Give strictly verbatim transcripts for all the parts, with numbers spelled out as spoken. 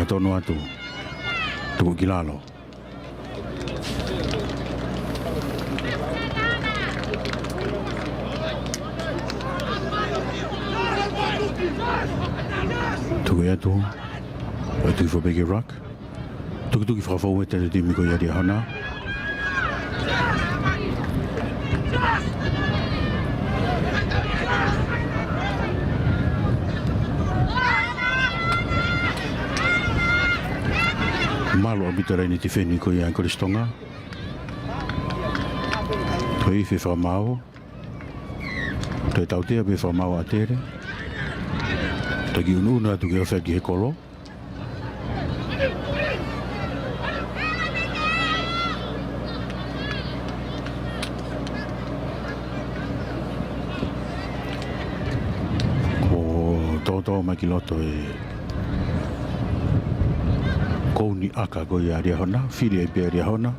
Tonu atu. Tuku ki lalo. Tuku atu. Atu ki Fopeki Rock. Tukituki fakafou ʻe he timi ko ia Liahona. Malu ʻaupito e laine tifeni ko ia Kolisi Tonga. Ko e ifi fakamaau. Toe tautea pē fakamaau ʻa ʻAtele. Toe kiʻi unuunu atu ke ofi ki he kolo. Ko e tōtō mai ki loto e kouni ʻaka ko ia Liahona, fili ai pē Liahona.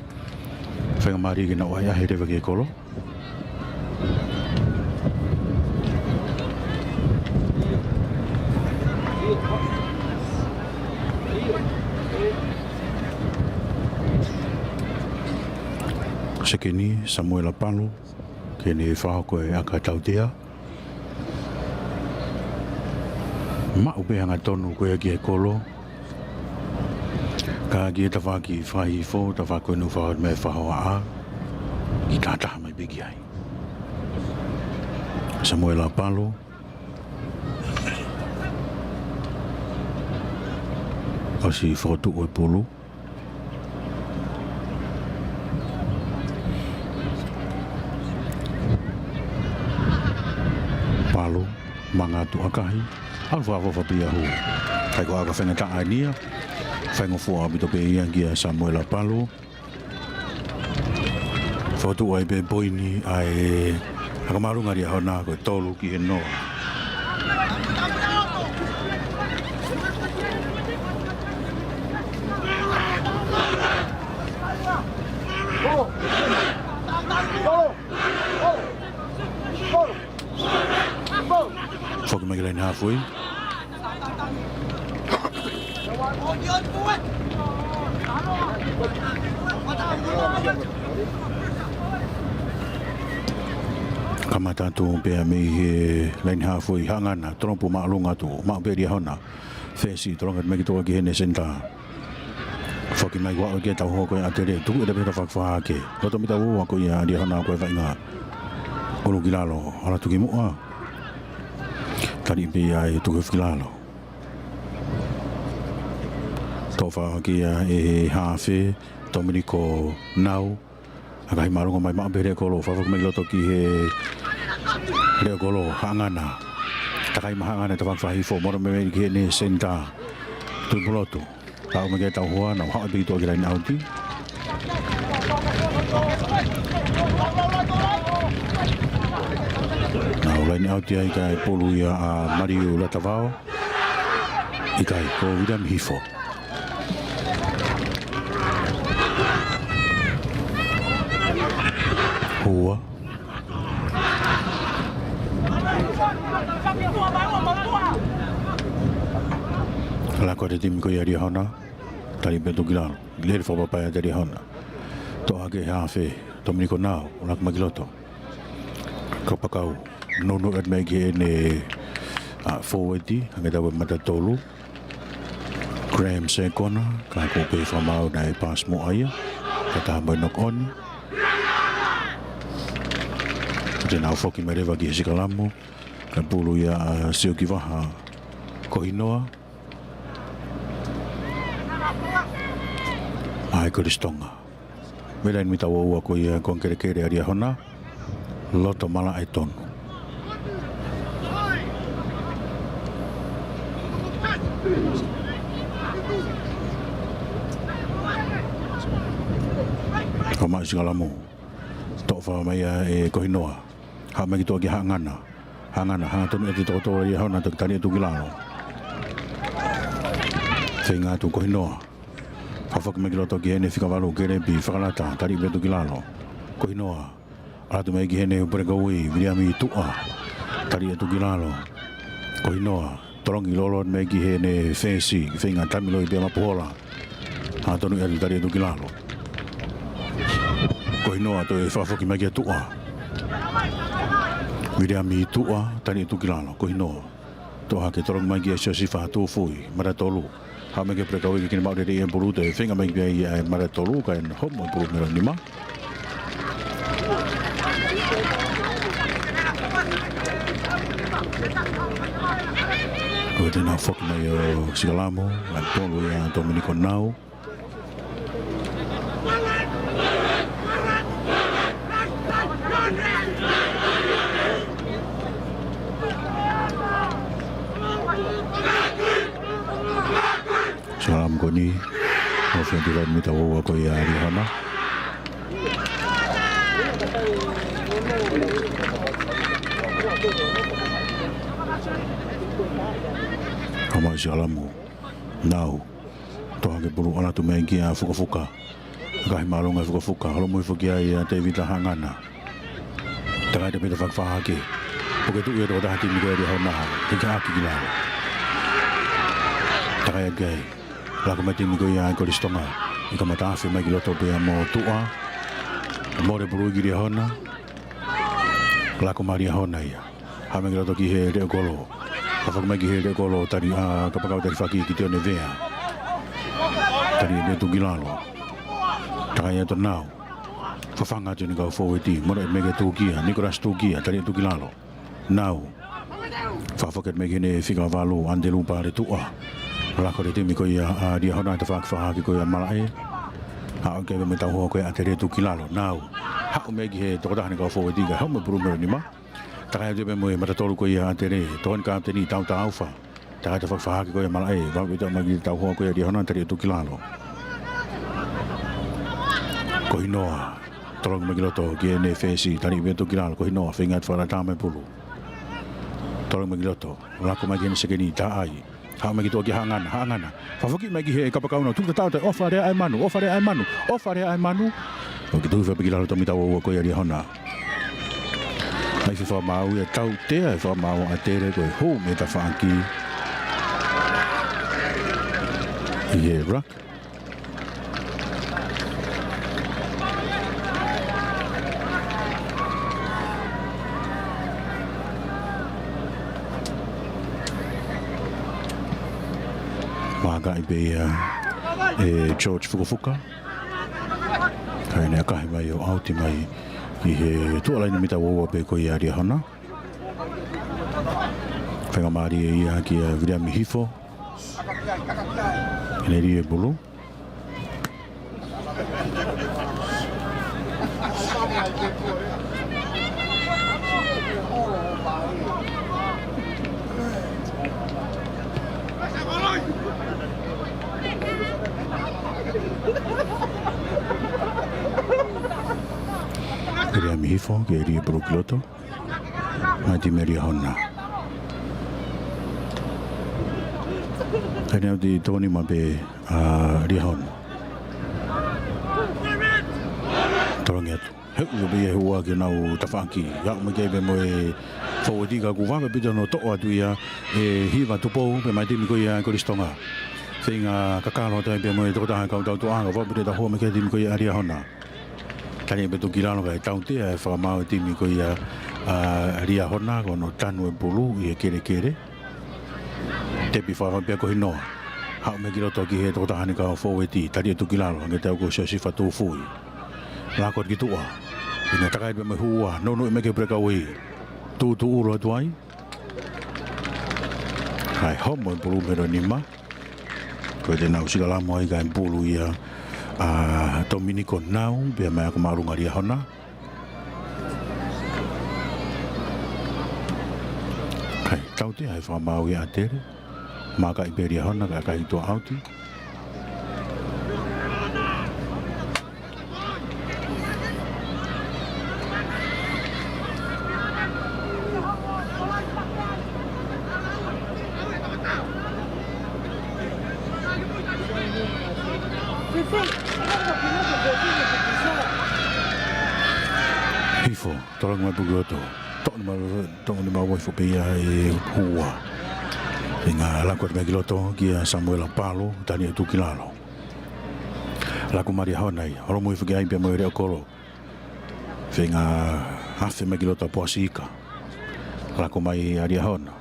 Faingamālie ke nau ʻahiʻahi leva ki he kolo. Sekeni, Samuela Palo, ke ne fakahoko e ʻaka tautea. Maʻu pē hangatonu ko ia ki he kolo. Ka ki he tafaʻaki fakahihifo, tafaʻaki ko eni ʻoku fakahoko mai e fakahohaʻa, ʻi he taha mai pē ki ai. Samuela Palo. ʻOsi fokotuʻu e pulu. Palo, manga atu ʻakahi, ʻalu fakaʻofoʻofa pē ia hū. Kae ko e ʻaka faingataʻa eni ia, faingofua ʻaupito pē ia kia Samuela Palo. Fokotuʻu ai pē poini ʻa e ʻaka māʻolunga Liahona ko e tolu ki he noa. Foki mai ki he laine hāfoi. Kamata atu pē ia mei he laine hāfoi, Haʻangana, tolopu māʻolunga atu, maʻu pē Liahona. Fesi, tolonga mai ki tuʻa ki heʻene senitā. Foki mai ʻo aʻu ki he tauhoko ʻa ʻAtele, tuku ʻe Tepeta fakafā ke. Loto mita ua ko ia Liahona ko e vaʻinga. ʻUlu ki lalo, ʻalu atu ki muʻa. Tali pē ia ʻe tuku ki lalo. Tofa ki ai ʻe he hafe, Tominiko Nau. ʻAkahi māʻolunga mai maʻu pē leʻo kolo, fakafoki mai ki loto ki he leʻo kolo, Haʻangana. Takai mai Haʻangana, tafaʻaki fakahihifo, mole mai ki heʻene senitā. Tuʻipulotu. Aʻu mai ki he tauhoa, nau haʻu pē ki tuʻa ki he laine ʻauti. Nau laine ʻauti ai kae pulu ia ʻa Maliu Latavao. ʻIkai, ko Viliami Hifo. Hua. Laka atu e timi ko ia Liahona. Tali pē atu ki lalo. Lele fakapapau ʻa Liahona. Toʻo hake hafe. Tominiko Nau. Laka mai ki loto. Kapakau. Nounou atu mai ki heʻene, ʻa, fōueti, hangē ko e mata tolu. Graham sekona, ka ko e pē fakamaau naʻe paasi muʻa ia, ka taha mai knock on. Te nau foki mai leva ki he sikalamu, ka pulu ia ʻa Siokivaha Kohinoa. ʻAi Kolisi Tonga. Mei laine mita ua ua ko ia ko e kelekele ʻa Liahona. Loto malaʻe tonu. Ko e maʻu sikalamu. Toʻo fakamaau ia ʻe Kohinoa. Haʻu mai ki tuʻa kia Haʻangana. Haʻangana, hangatonu ʻe he toko tolu ʻa Liahona, toki tali atu ki lalo. Feinga atu Kohinoa. Fakafoki mai ki loto ki heʻene fika valu, Kelepi Fakalata, tali pē atu ki lalo. Kohinoa. ʻAlu atu mai ki heʻene breakaway, Viliami Tuʻa. Tali atu ki lalo. Kohinoa. Tolongi lolo mai ki heʻene fesi, feinga tami loi pea mapuhola. ʻA tonu ia ʻa Taliʻa Tukilalo. Ko Hinoa toe fakafoki mai kia Tuʻa. Viliami Tuʻa, Taliʻa Tukilalo, ko Hinoa. Toʻo hake tolongi mai kia Siosifa Tufui, mata tolu. Haʻu mai ki he breakaway ke ne maʻu lelei e pulu, toe feinga mai pē ia e mata tolu, kae homo e pulu numela nima. Ko e tena foki mai ʻo Sikalamo, ʻa e pulu ia Tominiko Nau. Sikalamo ko eni, ʻo fia tila mita ua ua ko ia Liahona. Haʻu mai Sikalamo. Nau. Toʻo hake pulu ʻalu atu mai kia Fukafuka. Kahi māʻolunga Fukafuka. Holomui foki ai ʻa Tevita Hangana. Takai te pita fakafahake. Puke tuʻu ia tokotaha timi ko ia Liahona. Hika hake ki lalo. Takai ake ai. Lako mai timi ko ia Kolisi Tonga. ʻI he kamata afe mai ki loto pea mo Tuʻa. Mole pulu ki Liahona. Lako mai Liahona ia. Haʻu mai ki loto ki he leʻo kolo. Fakafoki mai ki he leʻo kolo, tali ʻa kapakau talifaki ki Tione Vea. Taliʻa Tukilalo. Takai atu Nau. Fafanga atu ʻene kau fōueti. Mole mai kia Tukia. Nikolasi Tukia. Taliʻa Tukilalo. Nau. Fakafoki mai ki heʻene fika valu, Andelu Paletuʻa. Lako e timi ko ia ʻa Liahona, tafaʻaki fakahake ko ia Malaʻe. Haʻu ki ai mo e tauhoa ko ia ʻa Taliʻa Tukilalo. Nau. Haʻu mai ki he tokotaha ʻene kau fōueti kae homo e pulu numela nima. Takai atu pē mo e mata tolu ko ia ʻa Tele, tokoni kapiteni Tautaufa. Takai tafaʻaki fakahake ko ia Malaʻe, vave pita mai ki he tauhoa ko ia Liahona, Taliʻa Tukilalo. Ko Hinoa, tolongi mai ki loto ki heʻene fesi, Taliʻa Tukilalo, ko Hinoa, feinga atu fakalata mai pulu. Tolongi mai ki loto, lako mai ki heʻene sekeni, taʻai. Haʻu mai ki tuʻa kia Hangana, Hangana. Fakafoki mai ki he kapakau na, tuku tatau toe ʻofa lea ʻa e manu, ʻofa lea ʻa e manu, ʻofa lea ʻa e manu. ʻOku tuʻu fai pē ki lalo Tominiko Nau ko ia Liahona. ʻAi fefakamaau ia, tautea e fakamaau ʻa Tele ko e hū mei tafaʻaki. ʻI he ruck. Mākaʻi pē ia ʻe George Fukafuka. Kae ne ʻakahi mai ʻo ʻauti mai ʻi he tuʻa laine mita ua ua pē ko ia Liahona. Faingamālie ia kia Viliami Hifo. Ene lie pulu. Viliami Hifo ke lie pulu ki loto. Mai timi Liahona. Kae ne ʻauti tokoni mai pē ʻa Liahona. Tolongi atu. He ʻoku pē ia he ua ke nau tafaʻaki. Ia ʻomai ke pē mo e fōueti ka ʻoku vave pē hono toʻo atu ia ʻe Hiva Tupou pē mai timi ko ia Kolisi Tonga. Feinga kakalo atu ai pē mo e tokotaha kau tautuʻa ka vave pē hono toʻo mai ki he timi ko ia Liahona. Taliʻa pē Tukilalo kae tautea e fakamaau e timi ko ia ʻa Liahona ko hono tanu e pulu ʻi he kelekele. Tepi fakamaau pē ko Hinoa. Haʻu mai ki loto ki he tokotaha ʻene kau fōueti, Taliʻa Tukilalo, hangē ko Siosifa Tufui. Lako ki tuʻa. ʻIna takai pē mo e hua, nounou mai ki he breakaway. Tuʻutuʻu ʻulu atu ai. Kae homo e pulu numela nima. Ko e te nau sikalamo ai kae pulu ia ʻa Tominiko Nau, pea mai ako māʻolunga Liahona. Kae tautea e fakamaau ia ʻa Tele. Mākaʻi pē Liahona kae ʻakahi tuʻa ʻauti. Hifo, tolongi mai pulu ki loto. Tokoni mai, tokoni mai ʻo hifo pē ia e hua. Feinga lako atu mai ki loto kia Samuela Palu, tali atu ki lalo. Lako mai ʻa Liahona ia, holomui foki ai pea mo e Leʻokolo. Feinga afe mai ki loto ʻa Poasi Ika. Lako mai ʻa Liahona.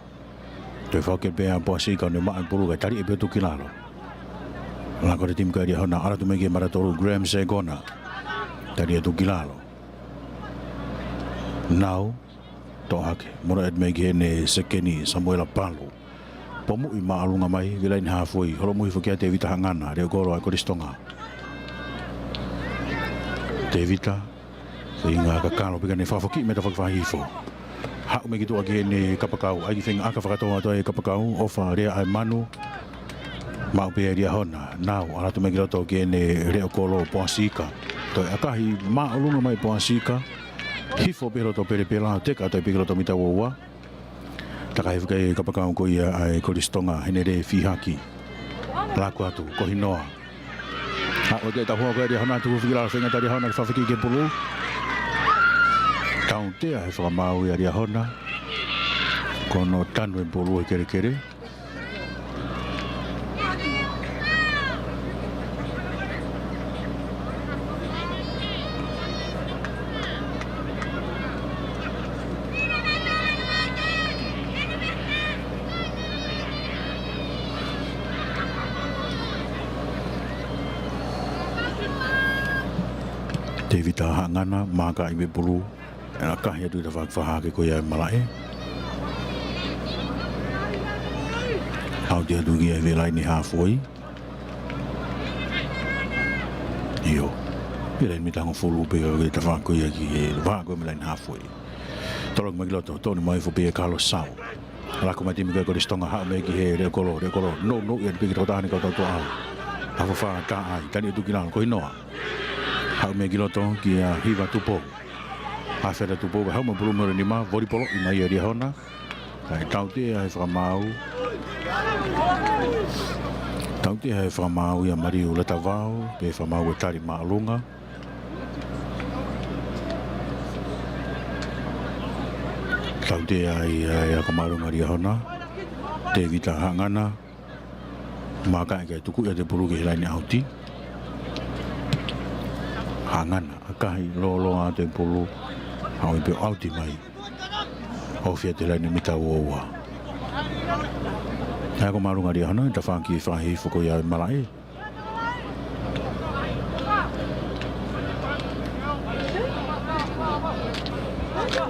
Toe fakakē pē ʻa Poasi Ika ʻo ne maʻu e pulu kae tali ʻe pē atu ki lalo. Lako atu e timi ko ia ʻa Liahona, ʻalu atu mai ki he mata tolu Graham Segona. Tali atu ki lalo. Nau, toʻo hake, mole atu mai ki heʻene sekeni Samuela Palu. Pomuʻi māʻolunga mai, ki he laine hāfoi, holomui foki ai ʻa Tevita Haʻangana, Leʻokolo ʻa Kolisi Tonga. Tevita, feinga kakalo pē kae ne fakafoki mei he tafaʻaki fakahihifo. Haʻu mai ki tuʻa ki heʻene kapakau, ʻai ke feinga ʻaka fakatō atu ai e kapakau, ʻofa lea ʻa e manu. Maʻu pē ʻe Liahona, nau, ʻalu atu mai ki loto ki heʻene Leʻokolo Poasi Ika. Toe ʻakahi māʻolunga mai Poasi Ika. Hifo pē loto pelepela, teka atu ai pē ki loto mita ua ua. Takai foki e kapakau ko ia ʻa e Kolisi Tonga, Henele Fihaki. Lako atu, ko Hinoa. Haʻu ʻo ke tahuʻa ko ia ʻa Liahona, tuku foki ki lalo, feinga atu ʻa Liahona ke fakafoki ki he pulu. Tautea he fakamaau ia ʻa Liahona. Ko hono tanu e pulu he kelekele. Tevita Haʻangana, maaka ʻi he pulu, ʻe ʻakahi atu ʻi he tafaʻaki fakahahake ko ia ʻa e malaʻe. ʻAuti atu ki ai he laine hāfoi. ʻIo. Pea laine mita hongofulu pē ʻi he tafaʻaki ko ia ki he vahaʻa ko ia mei he laine hāfoi. Tolongi mai ki loto, tonu mai foki pē ʻe Carlos Sau. Lako mai e timi ko ia ʻa Kolisi Tonga, haʻu mai ki he Leʻokolo, Leʻokolo. Nounou ia pē ki he tokotaha ʻo e kau tautuʻa. ʻAfofā Taʻai, tali atu ki lalo, ko Hinoa. Haʻu mai ki loto kia Hiva Tupou. Afe atu Tupou, kae haʻu mo e pulu mei hono nima, volipoloʻi mai ʻe Liahona. Kae tautea he fakamaau. Tautea he fakamaau ia ʻa Maliu Latavao, pea fakamaau ko e tali māʻolunga. Tautea ai ʻa e ako māʻolunga ʻa Liahona. Tevita Haʻangana. Maaka ʻe kae tuku ia ʻa e pulu ki he laine ʻauti. Haʻangana, ʻakahi lōloa ʻa e pulu. Haʻu ai pē ʻo ʻauti mai. Ofi atu he laine mita ua ua. ʻA e ako māʻolunga ʻa Liahona, tafaʻaki fakahihifo ko ia ʻa e malaʻe.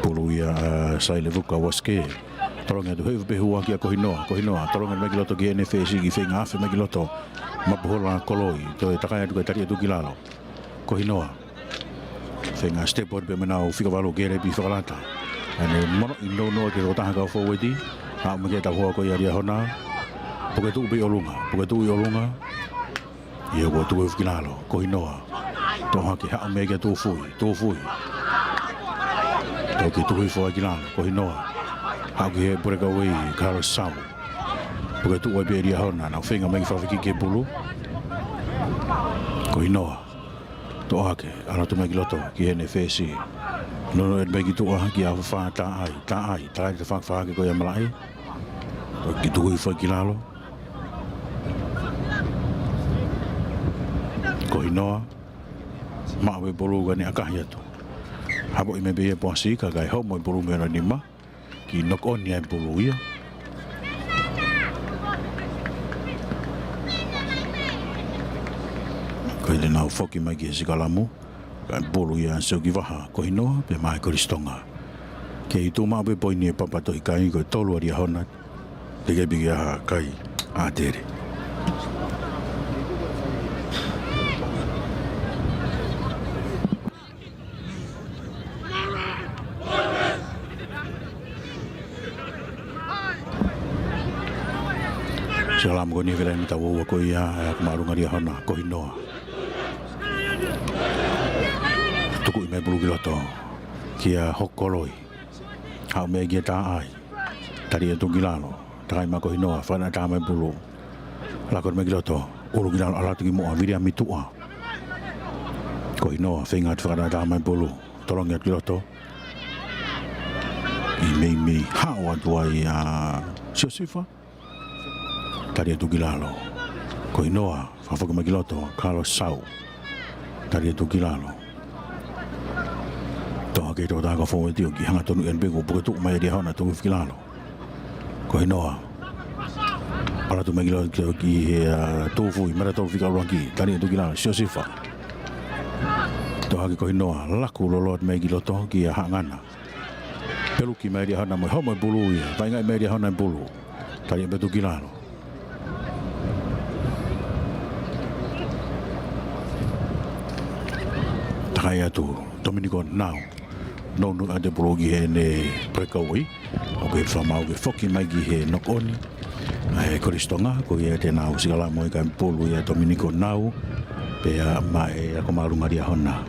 Pulu ia ʻa Sailevuka Waske. Tolongi atu he ʻuhi pē hua kia Kohinoa. Kohinoa, tolongi mai ki loto ki heʻene fesi, ki feinga afe mai ki loto. Mapuhola Koloi, toe takai atu kae tali atu ki lalo. Kohinoa. Feinga step out pē mei honau fika valu Kelepi Fakalata. ʻAne mono ʻi nounou ki he tokotaha kau fōueti. Haʻu mai ki he taha ko ia ʻa Liahona. Puke tuʻu pē ʻi ʻolunga. Puke tuʻu ʻi ʻolunga. ʻIo, kuo tuku hifo ki lalo. Kohinoa. Toʻo hake, haʻu mai kia Tuʻufui. Tuʻufui. Toki tuku hifo ai ki lalo. Kohinoa. Haʻu ki he puleʻanga ʻa Carlos Sau. Puke tuʻu ai pē ʻe Liahona. Nau feinga mai ke fakafiki ki he pulu. Kohinoa. Toʻo hake, ʻalu atu mai ki loto, ki heʻene fesi. Nounou atu mai ki tuʻa, kia Afafā Taʻai, Taʻai, Taʻai, tafaʻaki fakahahake ko ia ʻa e malaʻe. Toki tuku hifo ai ki lalo. Kohinoa, maʻu e pulu kae ne ʻakahi atu. Hapoʻi mai pē ia ʻe Poasi Ika, kae haʻu mo e pulu mei hono nima. Kiʻi knock on ia ʻa e pulu ia. Ko ia te nau foki mai ki he sikalamu. Kae pulu ia ʻa Sioki Vaha, Kohinoa, pea maʻa e Kolisi Tonga. Kei tuʻu maʻu pē poini ʻe Papatoʻi Kai, ko e tolu ʻa Liahona. Tekepi ki ai ʻa Kai ʻAtele. Sikalamu ko eni he laine mita ua ua ko ia, ʻa e ako māʻolunga ʻa Liahona, Kohinoa. Tukuʻi mai pulu ki loto. Kia Hokoloi. Haʻu mai kia Taʻai. Tali atu ki lalo. Takai maʻa Kohinoa, fana tā mai pulu. Lako mai ki loto. ʻUlu ki lalo, ʻalu atu ki muʻa, Viliami Tuʻa. Kohinoa, feinga atu fakatātā mai pulu. Tolongi atu ki loto. ʻI meimei haʻu atu ai ʻa Siosifa. Tali atu ki lalo. Ko Hinoa, fakafoki mai ki loto, Carlos Sau. Tali atu ki lalo. Toʻo hake e tokotaha ko Foueti ʻo kiʻi hanga ʻo tonu ʻeni pē kuo puke tuʻu mai ʻa Liahona, toki foki ki lalo. Ko Hinoa. Palatu mai ki loto ki he, ʻa, tuʻu fuli, mera tolu fika ʻuluaki. Tali atu ki lalo, Siosifa. Toʻo hake ko Hinoa, laku loloa mai ki loto kia Haʻangana. Peluki mai ʻa Liahona mo e homo e pulu ia. Vaʻingaʻi mai ʻa Liahona e pulu. Tali atu ki lalo. Takai atu, Tominiko Nau. Nounou ʻa e pulu ki heʻene breakaway. ʻOku ke fakamaau ke foki mai ki he knock on. ʻA e Kolisi Tonga, ko ia te nau sikalamu ai kae pulu ia Tominiko Nau. Pea maʻa Akomālunga Liahona.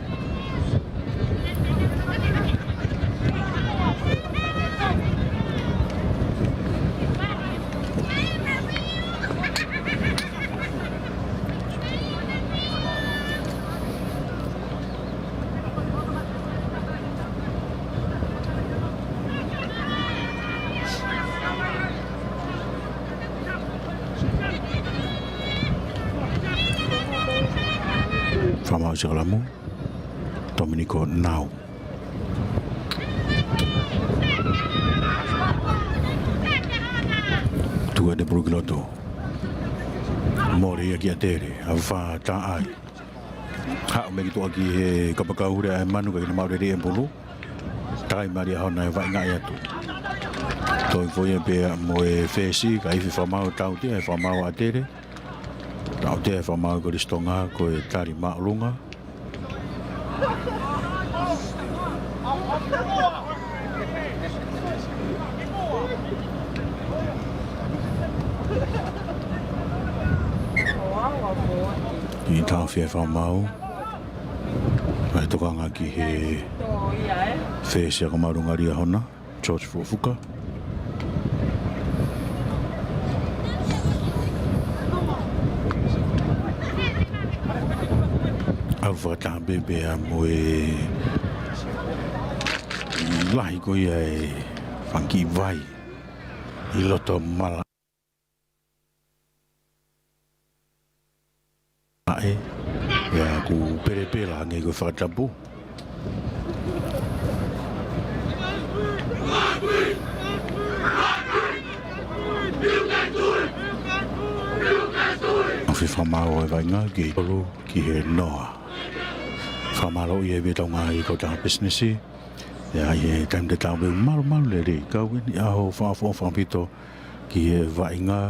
Fakamaau sikalamu, Tominiko Nau. Tuku ʻene pulu ki loto. Mole ia kia Tele, ʻa e fā taʻai. Haʻu mai ki tuʻa ki he kapakau ʻa e manu ka ʻikai ke ne maʻu lelei e pulu. Takai mai ʻa Liahona ʻo vaʻingaʻi atu. Toe foʻi ia pea mo e fesi, ka ʻi he fakamaau tautea, ʻe fakamaau ʻa Tele. Tautea ʻe fakamaau Kolisi Tonga, ko e tali māʻolunga. ʻI he taʻofi e fakamaau. ʻA e tokanga ki he fesi ʻa Akomālunga Liahona. George Fukafuka. ʻAlu fakataha pē pea mo e lahi ko ia e fanga kiʻi vai ʻi loto mala. ʻAe, ia ʻoku pelepela ange ko e fakatapu. ʻOku fiefia maʻu e vaʻinga ki he tolu ki he noa. Fakamālō ʻi he vetaunga ʻi he kau taha pisinisi. Ia ʻi he taimi tatau pē malumalu lelei. Kau eni ʻaho fakaʻofoʻofa ʻaupito ki he vaʻinga.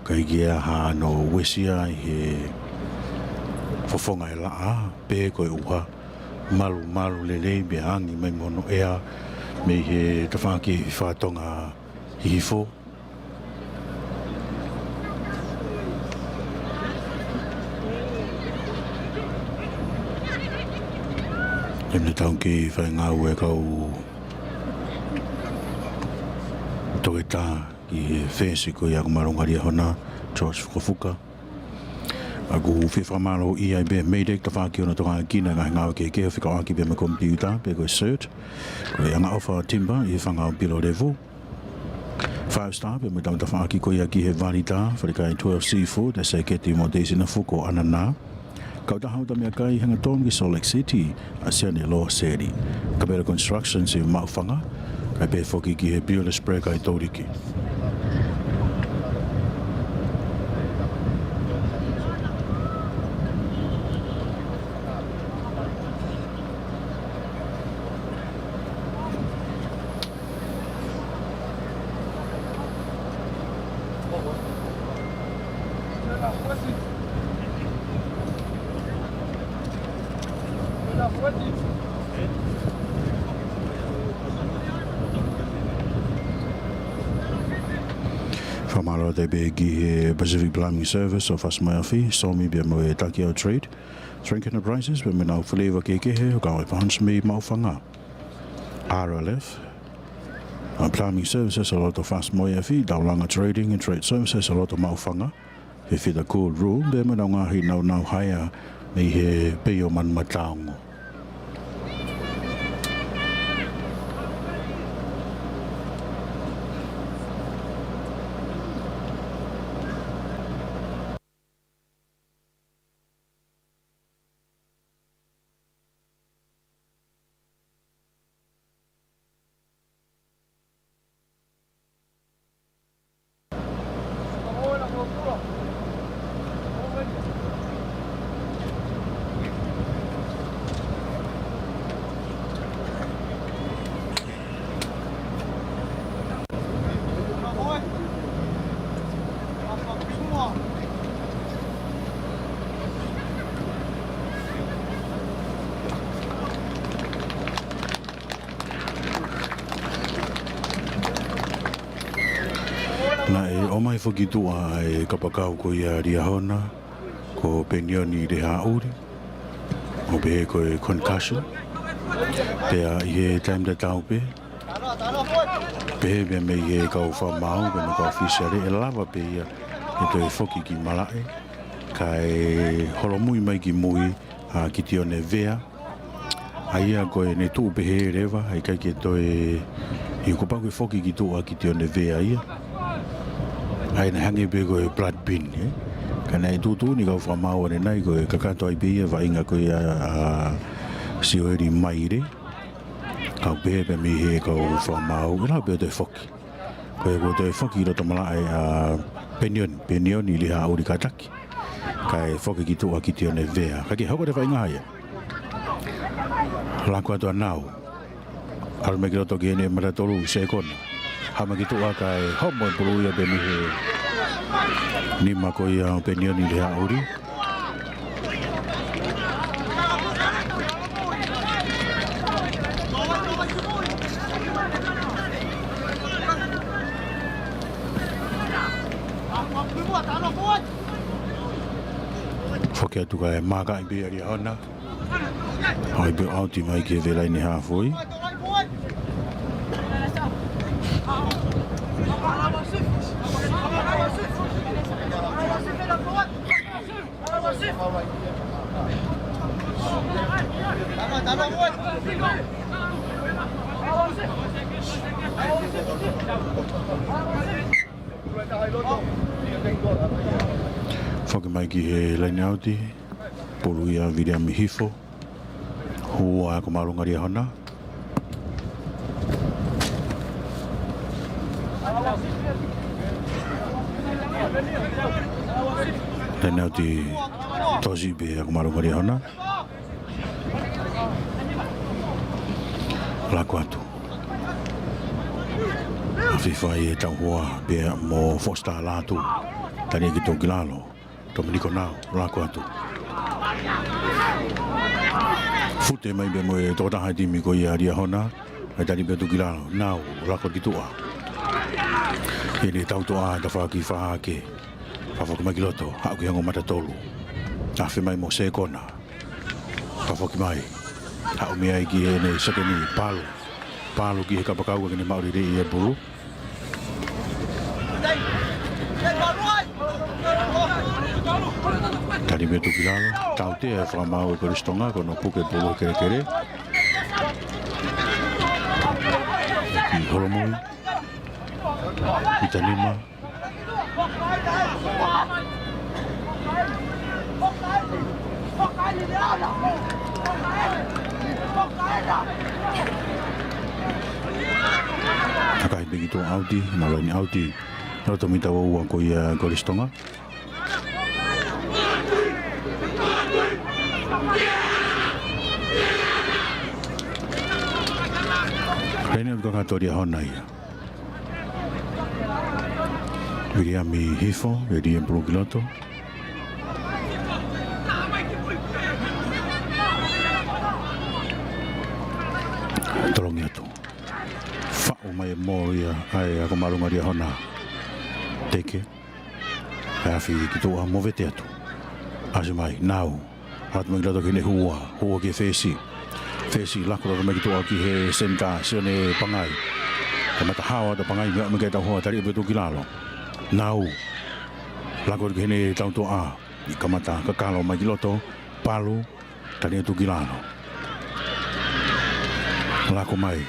ʻIkai ke ʻi ai hano uesia ʻi he fofonga e laʻā, pe ko e ʻuha. Malumalu lelei pea angi mai mo hono ʻea mei he tafaʻaki fakatonga Hihifo. Taimi tatau kei fai ngāue e kau toketā ki he fesi ko ia ʻa Akomalunga Liahona, George Fukafuka. ʻOku ou fie fakamālōʻia ai pē Maytag tafaʻaki hono tokanga ki he ngaahi ngāue kehekehe ʻo fekauʻaki pea mo e komipiuta pe ko e search. Ko e Angaʻofa Timber ʻi he fanga ʻo Pilolevu. Five Star pea mo e tafaʻaki ko ia ki he Valita, Falekai Twelve Seafood, ʻa e sēketi mo e teisina fuko ʻanana. Kautaha ʻo e meʻakai hangatonu ki Salt Lake City, ʻa Siane Loa Seli. Kapela Construction ʻi Maʻufanga, kae pehē foki ki he Builder Spread ʻi Tōliki. Fakamālō atu pē ki he Pacific Plumbing Service ʻo Fasi Mai Afi, Somi pea mo e Takiau Trade, Drink Enterprises pea mo ʻenau flavor kehekehe ʻo kau ai Fans mei Maʻufanga. R L F, ʻa e Plumbing Services ʻo loto Fasi Mai Afi, Taulanga Trading and Trade Services ʻo loto Maʻufanga, Fefita Cool Room, pea mo ʻenau ngaahi naunau haea mei he Peio Manumataongo. Foki ki tuʻa e kapakau ko ia ʻa Liahona, ko Penioni Lehaʻuli, ʻo pehē ko e concussion. Pea ʻi he taimi tatau pē, pehē pē mei he kau fakamaau, pea mo e kau ʻōfisiale, ʻe lava pē ia ʻe toe foki ki malaʻe, kae holomui mai ki mui ʻa Kitione Vea. ʻA ia ko ʻene tuʻu pehē leva, ʻikai ke toe, ʻio, kuo pau ke foki ki tuʻa ʻa Kitione Vea ia. ʻA ia naʻe hangē pē ko e blood bin, ē? Ka naʻe tuʻutuʻuni ʻe he kau fakamaau ʻanenai ko e kakato ai pē ia vaʻinga ko ia ʻa Sioeli Maile. Kau pehē pē mei he kau fakamaau, ʻe lava pē ʻo toe foki. Ko e kuo toe foki ki loto malaʻe ʻa Penioni, Penioni Lehaʻuli kātaki. Kae foki ki tuʻa ʻa Kitione Vea. Ka ke hoko atu e faʻahinga ia. Laku atu ʻa Nau. ʻAlu mai ki loto ki heʻene mata tolu, Sekona. Haʻu mai ki tuʻa kae homo e pulu ia pē mei he nima ko ia ʻo Penioni Lehaʻuli. Foki atu kae maaka ai pē ʻa Liahona. ʻAi pē ʻauti mai ki he laine hāfoi. Foki mai ki he laine ʻauti, pulu ia ʻa Viliami Hifo. Hū ʻa Akomālunga Liahona. Laine ʻauti tosi pē ʻa Akomālunga Liahona. Laku atu. ʻAfio ai e tauhua pea mo Fosita Lātū. Tali ki tuʻa ki lalo. Tominiko Nau, laku atu. Fute mai pē mo e tokotaha e timi ko ia ʻa Liahona. ʻAi tali pē tuʻa ki lalo. Nau, laku ki tuʻa. ʻEne tautoʻa, tafaʻaki fā hake. Fakafoki mai ki loto, haʻu ki he ongo mata tolu. Afe mai mo Sekona. Fakafoki mai. Haʻu mei ai ki heʻene sekeni, Palu. Palu ki he kapakau kae ʻikai ke ne maʻu lelei e pulu. Tali pē tuʻa ki lalo, tautea e fakamaau ʻa Kolisi Tonga, ko hono puke pulu kelekele. Ki holomui. Mita nima. Takahi pē ki tuʻa, ʻauti, malu ʻene ʻauti. Loto mita ua ua ko ia Kolisi Tonga. Laine ʻauti kakato ʻa Liahona ia. Viliami Hifo, ʻe lī e pulu ki loto. Tolongi atu. Faʻu mai e mole ia ʻa e Akomālunga Liahona. Teke. ʻAi afi ki tuʻa mo vete atu. ʻAsi mai, Nau. Laku mai ki loto ki heʻene hū ua, hū ua ki he fesi. Fesi, laku loto mai ki tuʻa ki he senitā, Sione Pangai. Kamata hao atu ʻa Pangai, meʻa mai ki he tauhua, tali pē tuʻa ki lalo. Nau. Laku ki heʻene tautoʻa. ʻI kamata kakalo mai ki loto, Palu, tali tuʻa ki lalo. Laku mai,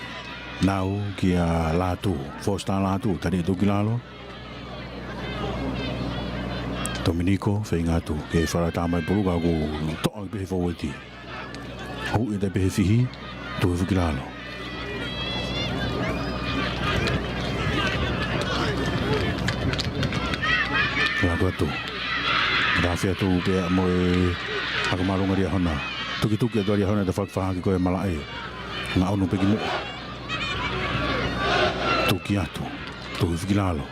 Nau kia Lātū, Fosita Lātū, tali tuʻa ki lalo. Tominiko, feinga atu ke fakalata mai pulu ka kuo toʻo pē he foueti. Hū ʻi he taimi pehē fihi, tuʻu hifo ki lalo. Laku atu. Lafi atu pea mo e Akomālunga Liahona. Tukituki atu ʻa Liahona tafaʻaki fā hake ko e malaʻe. Ngaʻunu pē ki muʻa. Tuki atu. Tuʻu hifo ki lalo.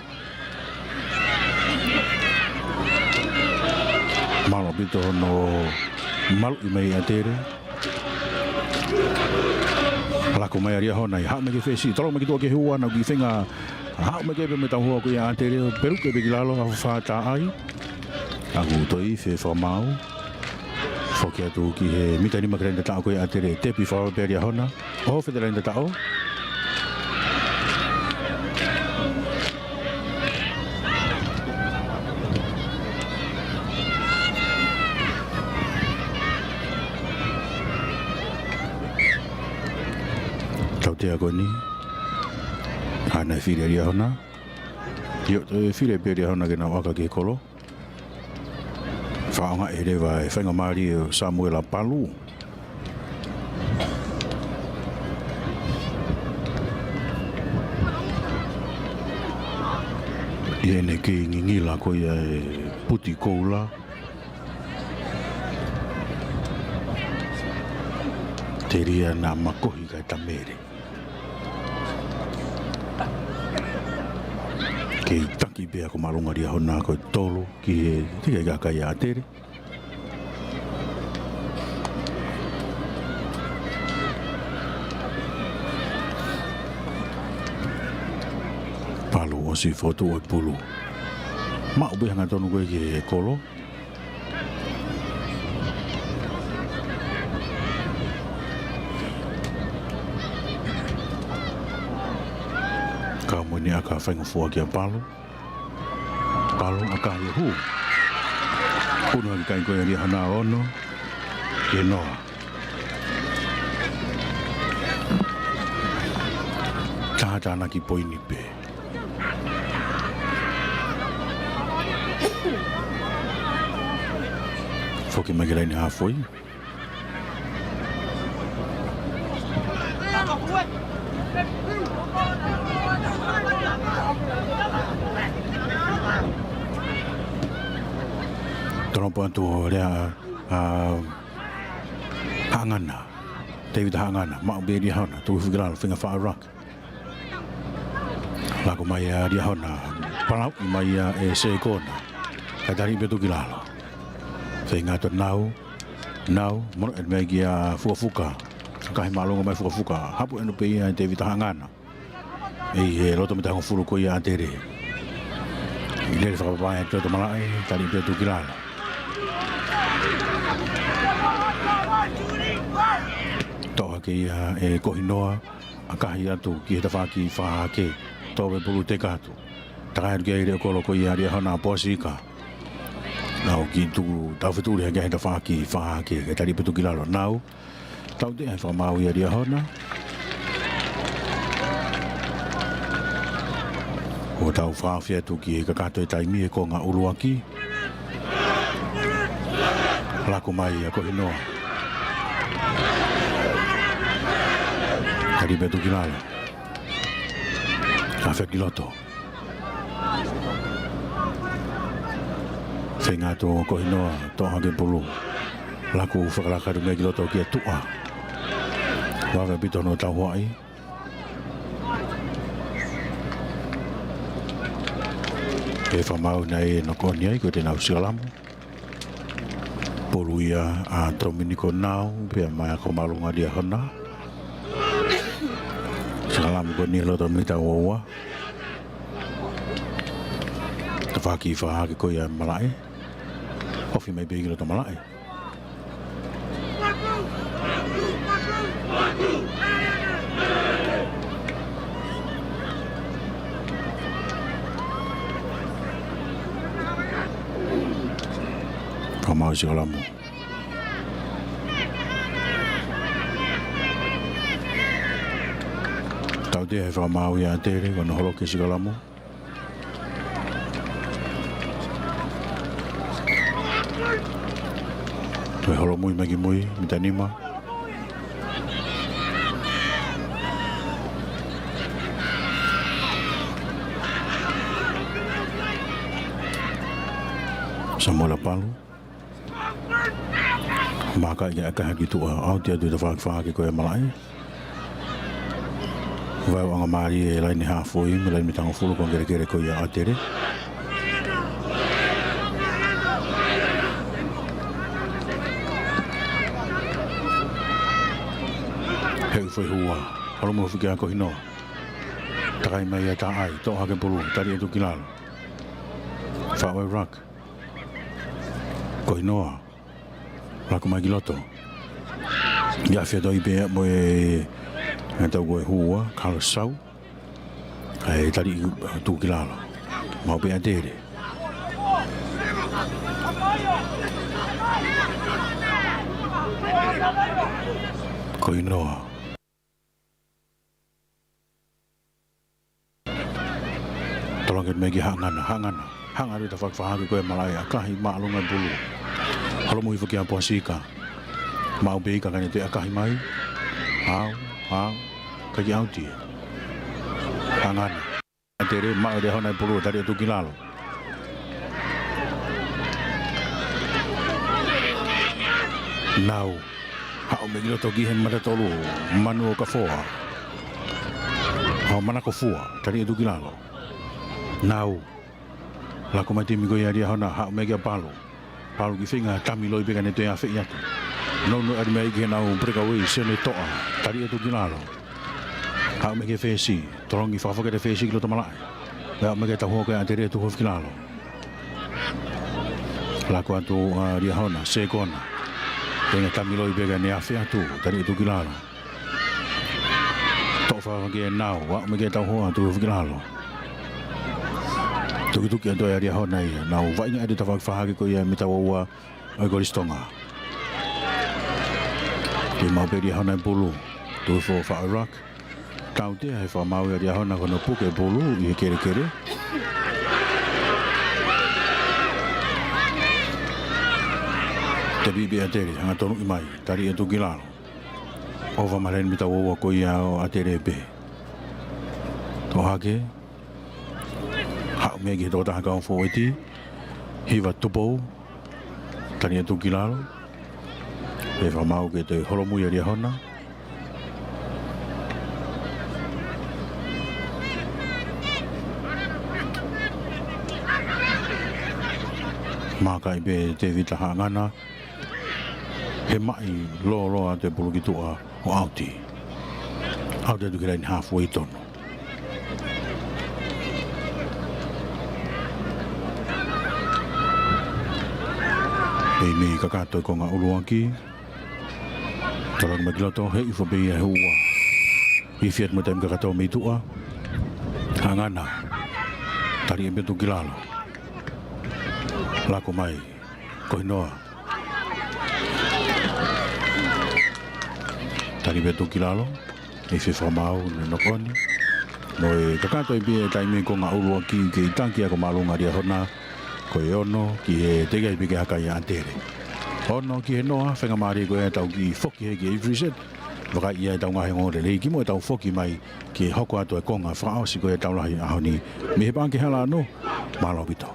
Malu ʻaupito hono maluʻi mai ʻa Tele. Laku mai ʻa Liahona ʻi haʻu mai ki he fesi. Tolongi mai ki tuʻa ki he hū ua, naʻe ʻikai feinga Haʻu mai ke pē mo e tauhua ko ia ʻa ʻAtele, peluke pē ki lalo, afā taʻai. ʻOku toe ifi e fakamaau. Foki atu ki he mita nima ki he laine tataʻo ko ia ʻa ʻAtele, tepi fakapapau pē ʻa Liahona. ʻOfa e laine tataʻo. Tautea ko eni. Hana e fili ʻa Liahona. ʻIo, toe fili pē ʻa Liahona ke nau ʻaka ki he kolo. Fakaʻaongaʻi leva e faingamālie ʻo Samuela Palu. ʻI heʻene kei ngingila ko ia e puti koula. Telia naʻa makohi kae tamele. Kei taki pē ʻa Komaʻolunga Liahona ko e tolo ki he tiki kakai ʻa ʻAtele. Palu ʻosi fotu ʻo e pulu. Maʻu pē hangatonu ko ē ki he kolo. Ka mo eni ʻaka faingofua kia Palu. Palu ʻaka he hū. Unu ʻa e kai ko ia ʻa Liahona, ono ki he noa. Taha tānaki poini pē. Foki mai ki he laine hāfoi. Tonopo atu ʻo lea ʻa Haʻangana. Tēvita Haʻangana, maʻu pē ʻe Liahona, tuku hifo ki lalo, feinga faʻa ruck. Lako mai ʻa Liahona, palauʻi mai ia ʻe Sekona. Kae tali pē tuku ki lalo. Feinga atu Nau, Nau, mono ʻene mai kia Fukafuka. Kae māʻolunga mai Fukafuka. Hapu ʻeno pē ia ʻe Tēvita Haʻangana. ʻI he loto mita hongofulu ko ia ʻa ʻAtele. ʻI lele fakapapau ʻe he loto malaʻe, tali pē tuku ki lalo. Toʻo hake ia ʻe Kohinoa, ʻakahi atu ki he tafaʻaki fakahahake, toʻo e pulu teka atu. Takai atu ki ai e leʻo kolo ko ia ʻa Liahona, Poasika. Nau kiʻi tuku taufetuli hake he tafaʻaki fakahahake, kae tali pē tuku ki lalo Nau. Tautea e fakamaau ia ʻa Liahona. ʻO tau fakaofi atu ki he kakato e taimi he konga ʻuluaki. Lako mai ʻa Kohinoa. Tali pē tuku ki lalo. Afe ki loto. Feinga atu ʻa Kohinoa, toʻo hake pulu. Laku fakalaka atu mei ki loto kia Tuʻa. Vave ʻaupito hono tauhoaʻi. ʻE fakamaau naʻe ʻi ai e nokoni ai, ko ʻenau sikalamu. Pulu ia ʻa Tominiko Nau, pea mai ʻa Komaʻolunga Liahona. Sikalamu ko eni loto mita ua ua. Tafaʻaki fakahahake ko ia malaʻe. Ofi mai pē ki loto malaʻe. Fakamaau sikalamu. Tautea e fakamaau ia ʻa ʻAtele, ko hono holoki e sikalamu. Toe holomui mai ki mui, mita nima. Samuela Palu. Maka ia ʻakahi ki Tuʻa, ʻauti atu e tafaʻaki fakahahake ko ia malaʻe. Vaeuʻanga mālie e laine hāfoi, mo e laine mita hongofulu ko e kelekele ko ia ʻa ʻAtele. He ʻū foʻi hua, holomui hifo kia Kohinoa. Takai mai ʻa Taʻai, toʻo hake pulu, tali atu ki lalo. Faʻu ʻa Rock. Ko Hinoa. Laku mai ki loto. ʻIa fia toi pea mo e, ʻa e tau ko e hua, Carlos Sau. ʻAi tali atu ki lalo. Maʻu pē ʻa Tere. Ko Hinoa. Tolongi mai ki Haʻangana, Haʻangana. Hanga atu ʻa e tafaʻaki fakahaofi ko e malaʻe ʻakahi māʻolunga pulu. Holomui foki ʻa Poasika. Maʻu pē ʻikai ke ne toe ʻakahi mai. Au, au. ʻIkai ke ʻauti. Haʻangana. Tere maʻu ʻe Liahona e pulu, tali atu ki lalo. Nau. Haʻu mai ki loto ki he mata tolu. Manu ʻo Kafoa. ʻO Manakofua, tali atu ki lalo. Nau. Laku mai timi ko ia ʻa Liahona, haʻu mai ki ʻa Palu. Palu ki feinga tamiloi pē ka ne toe afeʻi atu. Nounou ʻa Rimei ki he nau breakaway, Sione Toʻa, tali atu ki lalo. Haʻu mai ki he fesi, tolongi fakafoki ʻa e fesi ki loto malaʻe. Haʻu mai ki he tauhoa ko ia ʻa Tere, tuku hifo ki lalo. Laku atu ʻa Liahona, sekona. Feinga tamiloi pē ka ne afeʻi atu, tali atu ki lalo. Toʻo fakafoki ʻe Nau, haʻu mai ki he tauhoa, tuku hifo ki lalo. Tukituki atu ʻa Liahona ia, nau vaʻinga ʻa e tafaʻaki fakahaofi ko ia mei taua ʻo e Kolisi Tonga. Toe maʻu pē ʻe Liahona e pulu, tuku hifo Faʻu Rock. Tautea he fakamaau ʻa Liahona ko hono puke e pulu ʻi he kelekele. Tepi pē ʻa Tere, hanga tonuʻi mai, tali atu ki lalo. ʻOfa mai leva mei taua ʻo ko ia ʻo ʻa Tere pē. Toʻo hake. Haʻu mai ki he tokotaha kau fōueti. Hiva Tupou. Tali atu ki lalo. Pea fakamaau ke toe holomui ʻa Liahona. Makai pē Tevita Haʻangana. He maʻi lōloa atu e pulu ki tuʻa ʻo ʻauti. ʻAuti atu ki he laine hāfuei tonu. Mei mei kakato e konga ʻuluaki. Tolongi mai ki loto, he ʻi fo pē ia he ua. Ifi atu mo e taimi kakato mei tuʻa. Haʻangana. Tali ʻe Betu ki lalo. Laku mai. Ko Hinoa. Tali Betu ki lalo. ʻI he fakamaau ne nokoni. Mo e kakato ʻi he taimi konga ʻuluaki ke ʻi taki ʻa e māʻolunga ʻa Liahona. Ko e ono ki he teʻeki ai pē ke hakaia ʻa Tere. Ono ki he noa, faingamālie ko e tau kiʻi foki he ki he free set. Vakai ia e tau ngaahi ongoongolelei ki mo e tau foki mai ke hoko atu e konga fakaʻosi ko e tau lahi ʻaho ni. Mei he Paʻake Hala Ano, mālō ʻaupito.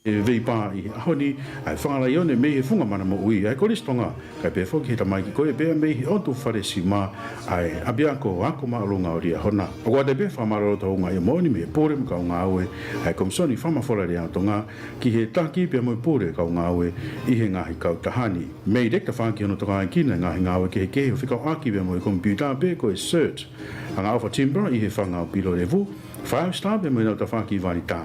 ʻE veipā ʻi he ʻaho ni ʻa e fanga laione mei he funga mana moʻui ʻa e Kolisi Tonga, kae pehē foki he tamaiki ko ia pea mei he ʻotu Falesima ʻa e ʻapiako ako māʻolunga ʻo Liahona. ʻOku ʻoatu pē fakamālō loto houngaʻia moʻoni mei he pule mo e kau ngāue ʻa e Komisoni Fakamafola ʻa e Tonga ki he taki pea mo e pule kau ngāue ʻi he ngaahi kautaha ni. Mei he tafaʻaki hono tokaʻi kina e ngaahi ngāue kehekehe ʻo fekauʻaki pea mo e komipiuta pe ko e search. Angaʻofa Timber ʻi he fanga ʻo Pilolevu, Five Star pea mo e nau tafaʻaki Valita.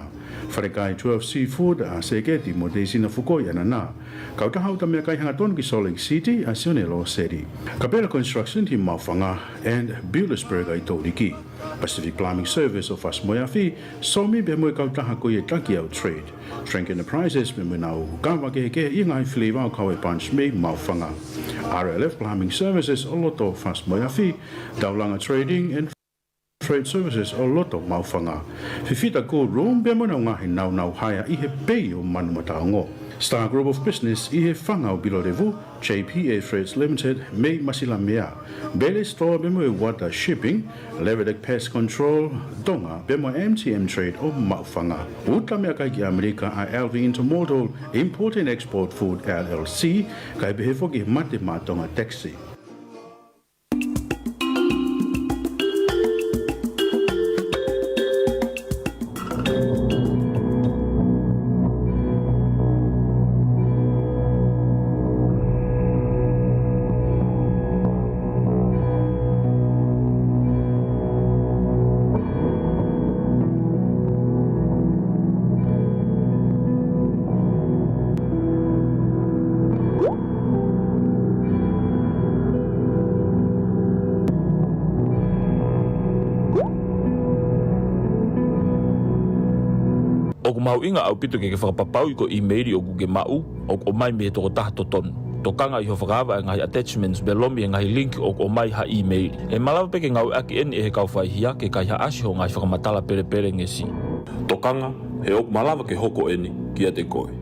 Falekai Twelve Seafood ʻa Seketi mo Teisina Fukoi ʻAnana. Kautaha uta meʻakai hangatonu ki Salt Lake City ʻa Sione Loseli. Kapela Construction ʻi Maʻufanga and Buildersberg ʻi Touliki. Pacific Plumbing Service ʻo Fasi mo e Afi, Somi pea mo e kautaha ko ia ʻe taki ʻa e Trade. Trank Enterprises pea mo e nau kava kehekehe ʻi he ngaahi flavor ʻo kau ai e punch mei Maʻufanga. R L F Plumbing Services ʻo loto Fasi mo e Afi, Taulanga Trading and Freight Services ʻo loto Maʻufanga. Fifita Cool Room pea mo e nau ngaahi naunau haea ʻi he pei ʻo Manumataongo. Star Group of Business ʻi he Fanga ʻo Pilolevu, J P A Freights Limited, mei Masilamea. Bele Store pea mo e Water Shipping, Levelek Pest Control Tonga, pea mo M T M Trade ʻo Maʻufanga. Uta meʻakai ki ʻAmelika ʻa L V Intermodal Import and Export Food L L C, kae pehē foki ʻa e Mate Maʻa Tonga Taxi. ʻOku mahuʻinga ʻaupito ke ke fakapapauʻi ko e ʻīmeili ʻoku ke maʻu ʻoku ʻomai mei he tokotaha totonu. Tokanga ʻi hoʻo fakaava e ngaahi attachments pea lomi e ngaahi link ʻoku ʻomai ha ʻīmeili. ʻE malava pē ke ngāueʻaki eni ʻe he kau faihia ke kaihaʻasi hoʻo ngaahi fakamatala pelepelengesi. Tokanga, he ʻoku malava ke hoko eni kiate koe.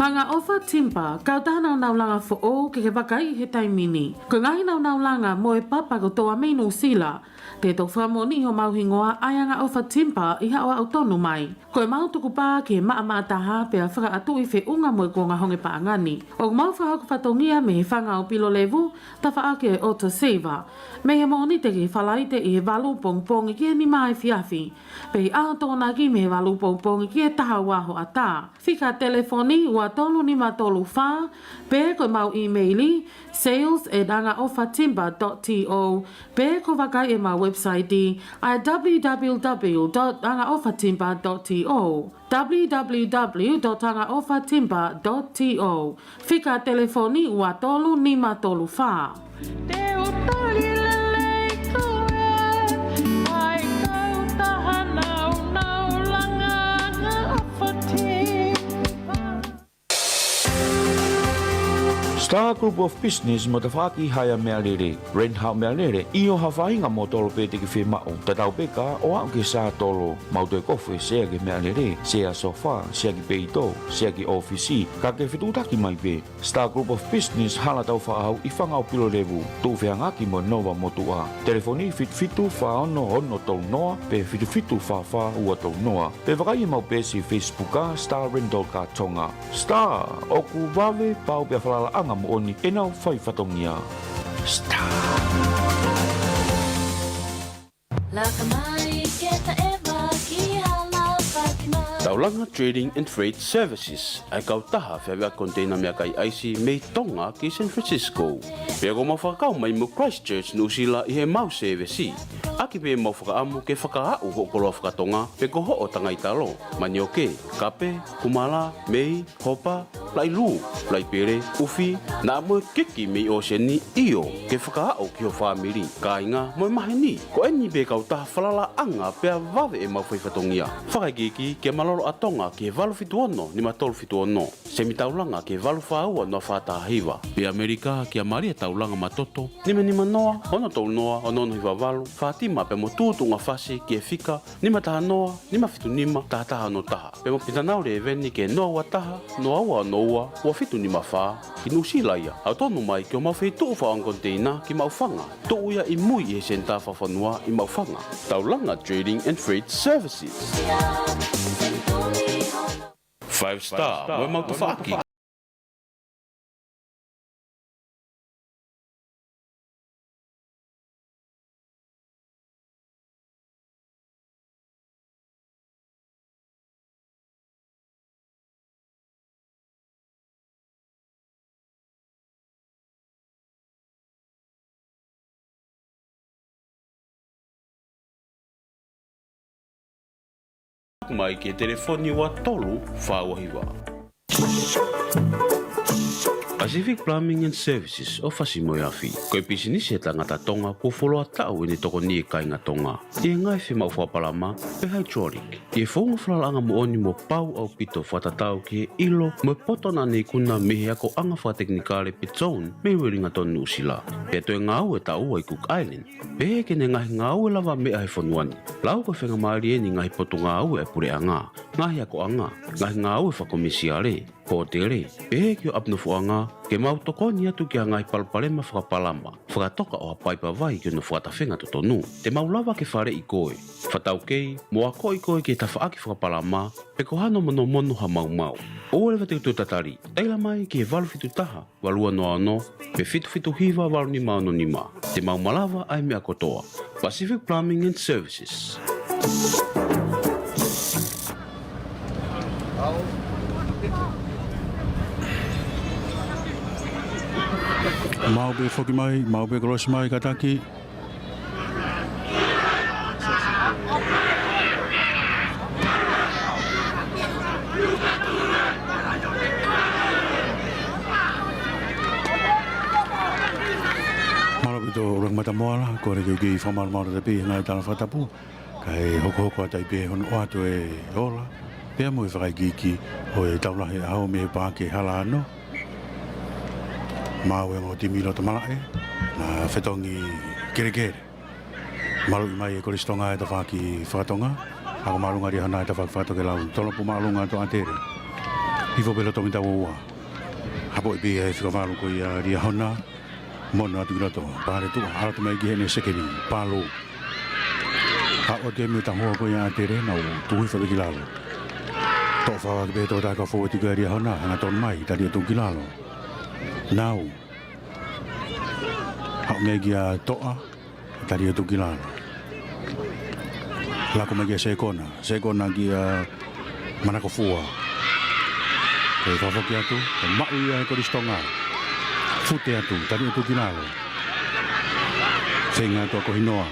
Angaʻofa Timber, kautaha naunau langa foʻou ke ke vakaiʻi he taimi ni. Ko e ngaahi naunau langa mo e papa kotoa mei Nuʻusila. Te tau fakamoʻoniʻi homau hingoa ʻa e Angaʻofa Timber ʻi haʻo aʻu tonu mai. Ko ʻemau tukupā ki he maʻamaʻa taha pea fakaʻatuʻi feʻunga mo e kuonga honge paʻanga ni. ʻOku mau fakahoko fatongia mei he Fanga ʻo Pilolevu, tafaʻaki ʻo e Auto Saver. Mei he Mōnite ki he Falaite ʻi he valu pongipongi ki he nima efiafi. Pea ʻi he ʻaho Tokonaki mei he valu pongipongi ki he taha ua hoʻatā. Fika telefoni ua tolu nima tolu fā, pe ko ʻemau ʻīmeili, sales at angaʻofatimber dot T O, pe ko e vakai ʻemau website ʻi he W W W dot angaʻofatimber dot T O, W W W dot angaʻofatimber dot T O. Fika telefoni ua tolu nima tolu fā. Te u tali lelei koe, ʻa e kautaha naunau langa Angaʻofa Timber. Star Group of Business mo e tafaʻaki haea meʻalele, rent haʻo meʻalele, ʻio ha faʻahinga mōtolo pē te ke fiemaʻu. Tatau pē ka ʻo aʻu ki he sātolo, mau toe kofu e sea ki he meʻalele, sea sofa, sea ki peito, sea ki ʻōfisi, ka ke fetuʻutaki mai pē. Star Group of Business, Hala Taufaʻāhau ʻi Fanga ʻo Pilolevu, tuʻu fehangahangai mo Nova Motuʻa. Telefoni fitu fitu fā ono ono tolu noa, pe fitu fitu fā fā ua tolu noa. Pe vakai ʻemau peesi Facebook ʻa Star Rental Car Tonga. Star, ʻoku vave pau pea falalaʻanga moʻoni ʻenau fai fatongia. Star. Laka mai ke taʻeva ki Hala Fatima. Taulanga Trading and Freight Services, ʻa e kautaha feaveʻaki koniteina meʻakai ʻaisi mei Tonga ki San Francisco. Pea ʻoku mau fakakau mai mo Christchurch, Nuʻusila ʻi heʻemau sēvesi. ʻAki pē ʻemau fakaʻamu ke fakaaʻu hoʻo koloa fakatonga, pe ko hoʻo tangaitalo, manioke, kape, kumala, mei, hopa, laʻi lū, laʻi pele, ʻufi, naʻa mo e kiki mei ʻōseni, ʻio, ke fakaaʻu ki ho fāmili, kāinga mo e maheni. Ko eni pē kautaha falalaʻanga pea vave ʻemau fai fatongia. Fakaikiiki kia Malolo ʻa Tonga ki he valu fitu ono nima tolu fitu ono. Semi Taulanga ki he valu fā ua noa fā taha hiva. Pea ʻAmelika kia Malia Taulanga Matoto, nima nima noa, ono tolu noa, ono ono hiva valu, Fātima pea mo Tū Tuʻungafasi ki he fika, nima taha noa, nima fitu nima, taha taha ono taha. Pea mo Pitanau Leveni ki he noa ua taha, noa ua ono ua, ua fitu nima fā, ki Nuʻusila ia. Aʻu tonu mai ki homau feituʻu fakaʻoange koniteina ki Maʻufanga, tuʻu ia ʻi mui ʻi he Senitā Fakafonua ʻi Maʻufanga. Taulanga Trading and Freight Services. Five Star, mo ʻemau tafaʻaki. Mai ki he telefoni ua tolu fā ua hiva. Pacific Plumbing and Services ʻo Fasi mo e Afi. Ko e pisinisi ʻa e tangata Tonga kuo fuoloa taʻu ʻene tokoniʻi e kāinga Tonga ʻi he ngaahi fiemaʻu fakapalama, pea hydraulic, ʻi he founga falalaʻanga moʻoni mo pau ʻaupito fakatatau ki he ʻilo mo e poto naʻa ne ikuna mei he akoʻanga fakatekinikale pe zone mei Wellington, Nuʻusila. Pea toe ngāue taʻua ʻi Cook Island, pehē ki heʻene ngaahi ngāue lavameʻa he fonua ni. Lau ko e faingamālie eni e ngaahi potungāue ʻa e puleʻanga, ngaahi akoʻanga, ngaahi ngāue fakakomesiale, hōtele, pehē ki he ʻapi nofoʻanga, ke mau tokoni atu ki ha ngaahi palopalema fakapalama, fakatoka ʻo ha paipa vai ki hono fakatafenga totonu. Te mau lava ke faleʻi koe, fakataukei mo akoʻi koe ki he tafaʻaki fakapalama, pe ko hano monomono ha maumau. ʻOua leva te ke toe tatali, taila mai ki he valu fitu taha, valu ono ono, pe fitu fitu hiva, valu nima ono nima. Te mau malava ʻa e meʻa kotoa. Pacific Plumbing and Services. Maʻu pē foki mai, maʻu pē kolosi mai, kātaki. Mālō ʻaupito ʻUluaki Matamoala, kole ke u kei fakamalumalu atu pē he ngaahi tala fakatapu, kae hokohoko atu ai pē hono ʻoatu e ola pea mo e fakaikiiki ʻo e tau lahi ʻaho mei he Paʻake Hala Ano. Maʻu e ongo timi loto malaʻe, na fetongi kelekele. Maluʻi mai ʻe Kolisi Tonga e tafaʻaki fakatonga, ako māʻolunga Liahona e tafaʻaki fakatokelau, tolopu māʻolunga ʻa Toʻatele. Hifo pē loto mita ua ua. Hapoʻi pē ia ʻe he fika valu ko ia Liahona, mono atu ki loto, pale tuʻa, ʻalu atu mai ki heʻene sekeni, palu. Aʻu atu ia mei he tahua ko ia ʻa ʻAtele, nau tuku hifo pē ki lalo. Toʻo fakavave pē ʻe he tokotaha kau fōueti ko ia Liahona, hangatonu mai, tali atu ki lalo. Nau. Haʻu mai kia Toʻa, tali atu ki lalo. Lako mai kia Sekona, Sekona kia Manakofua. Ko e fakafoki atu, ko e maʻu ia ʻe Kolisi Tonga. Fute atu, tali atu ki lalo. Feinga atu ʻa Kohinoa.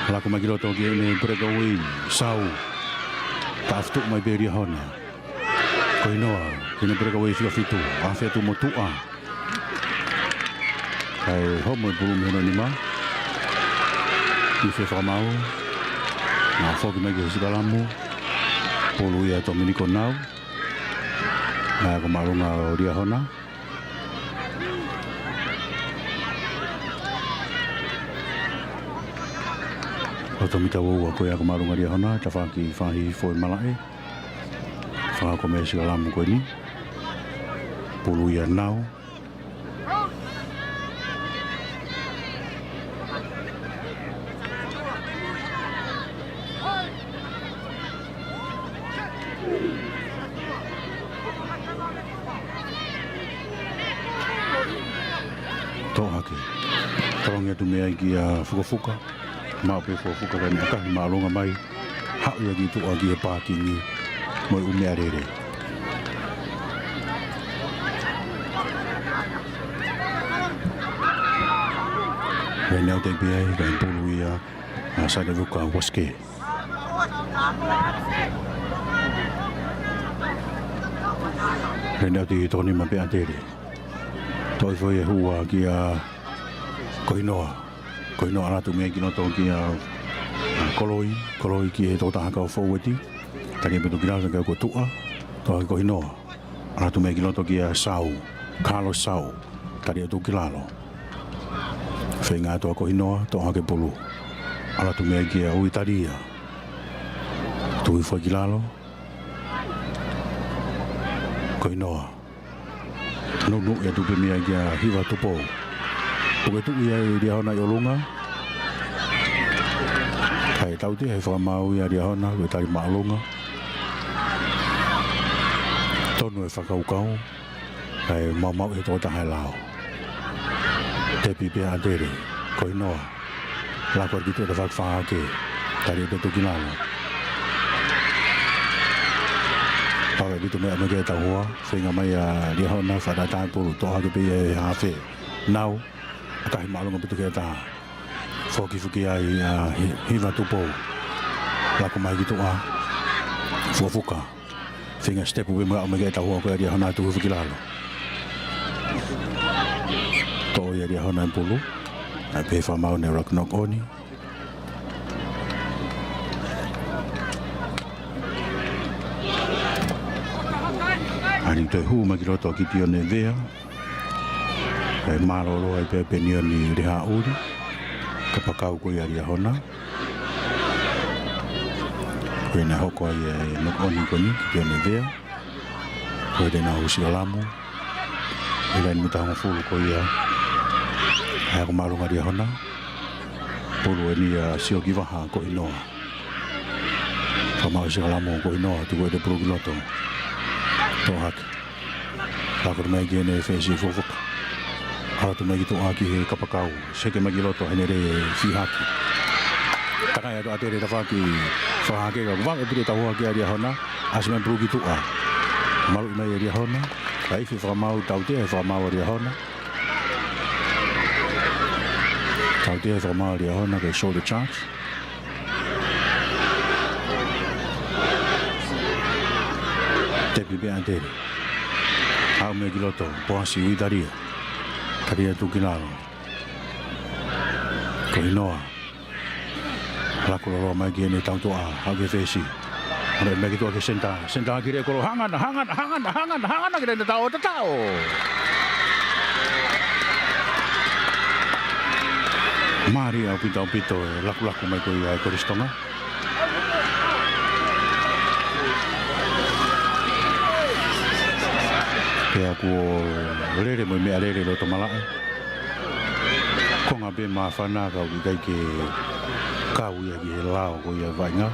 Lako mai ki loto ki heʻene breakaway, Sau. Taʻafutuʻu mai pē Liahona. Kohinoa, ki heʻene breakaway fika fitu, afe atu mo Tuʻa. Kae homo e pulu mei hono nima. ʻI he fakamaau. Nau foki mai ki he sikalamu. Pulu ia ʻa Tominiko Nau. Naʻe ako māʻolunga ʻo Liahona. Loto mita ua ua ko ia ako māʻolunga Liahona, tafaʻaki faahi foʻi malaʻe. Fakaako mei he sikalamu ko eni. Pulu ia ʻa Nau. Toʻo hake. Tolongi atu mei ai kia Fukafuka. Maʻu pē Fukafuka kae ʻakahi māʻolunga mai. Haʻu ia ki tuʻa ki he pākingi mo e ʻū meʻalele. Laine ʻauti pē ai, kae pulu ia ʻa Salevuka Waske. Laine ʻauti toko nima pē ʻa ʻAtele. Toʻo hifo e hua kia Kohinoa. Kohinoa ʻalu atu mei ai ki loto kia Koloi, Koloi ki he tokotaha kau fōueti. Tali atu ki lalo kia Kotuʻa, toʻo hake Kohinoa. ʻAlu atu mei ai ki loto kia Sau, Carlos Sau, tali atu ki lalo. Feinga atu ʻa Kohinoa, toʻo hake pulu. ʻAlu atu mei ai kia Uitalia. Tuku hifo ki lalo. Kohinoa. Nounou ia tupe mei ai kia Hiva Tupou. Puke tuʻu ia ʻe Liahona ʻi ʻolunga. Kae tautea he fakamaau ia Liahona, ko e tali māʻolunga. Tonu e fakakaukau. Kae maumauʻi he tokotaha e lao. Tepi pē ʻa ʻAtele. Kohinoa. Lako ki tuʻa tafaʻaki fā hake. Tali atu ki lalo. Pau e vitu mei ʻapi ki he tahua. Feinga mai ʻa Liahona fakatātā e pulu. Toʻo hake pē ia ʻe he hafe. Nau. ʻAkahi māʻolunga ʻaupito ki he taha. Foki hifo ki ai ʻa Hi-, Hiva Tupou. Lako mai ki tuʻa. Fukafuka. Feinga sitepu pē mo e aʻu mai ki he tahua ko ia Liahona tuku hifo ki lalo. Toʻo ia ʻe Liahona e pulu. ʻAi pē fakamaau ʻene rak knock on. ʻAni toe hū mai ki loto ʻa Kitione Vea. ʻE mālōlō ai pē ʻa Penioni Lehaʻuli. Kapakau ko ia ʻa Liahona. Ko ʻene hoko ai e knock on ko eni, Kitione Vea. Ko ʻene ʻusi ʻa Lamu. ʻI he laine mita hongofulu ko ia ʻa e ako māʻolunga ʻa Liahona. Pulu eni ʻa Sioki Vaha ko Hinoa. Fakamaau ʻe Sioki Lamu ko Hinoa, tuku ʻene pulu ki loto. Toʻo hake. Laka mai ki heʻene fesi fuafuka. Hala atu mai ki tuʻa ki he kapakau. Seke mai ki loto, Henele Fihaki. Takai atu ʻa Tele Tafaki. Fakahake ka vave pule tau hake ʻa Liahona. ʻAsi mai pulu ki tuʻa. Maluʻi mai ʻe Liahona. Ka ifi fakamaau, tautea e fakamaau ʻa Liahona. Tautea e fakamaau ʻa Liahona, ko e shoulder charge. Tepi pē ʻa Tele. Aʻu mai ki loto, Poasi ui talia. Talia tuʻu ki lalo. Ko Hinoa. Laku loloa mai ki heʻene tautuʻa, haʻu ki he fesi. Hanga mai ki tuʻa ki he senitā. Senitā ki he kolo, hangana, hangana, hangana, hangana, hangana ki he tataʻo, tataʻo. Mālie ʻaupito, ʻaupito e lakulaku mai ko ia ʻa e Kolisi Tonga. Pea kuo lele mo e meʻalele loto malaʻe. Konga pē māfana ka ʻoku ʻikai ke kau ia ki he lao ko ia ʻa e vaʻinga.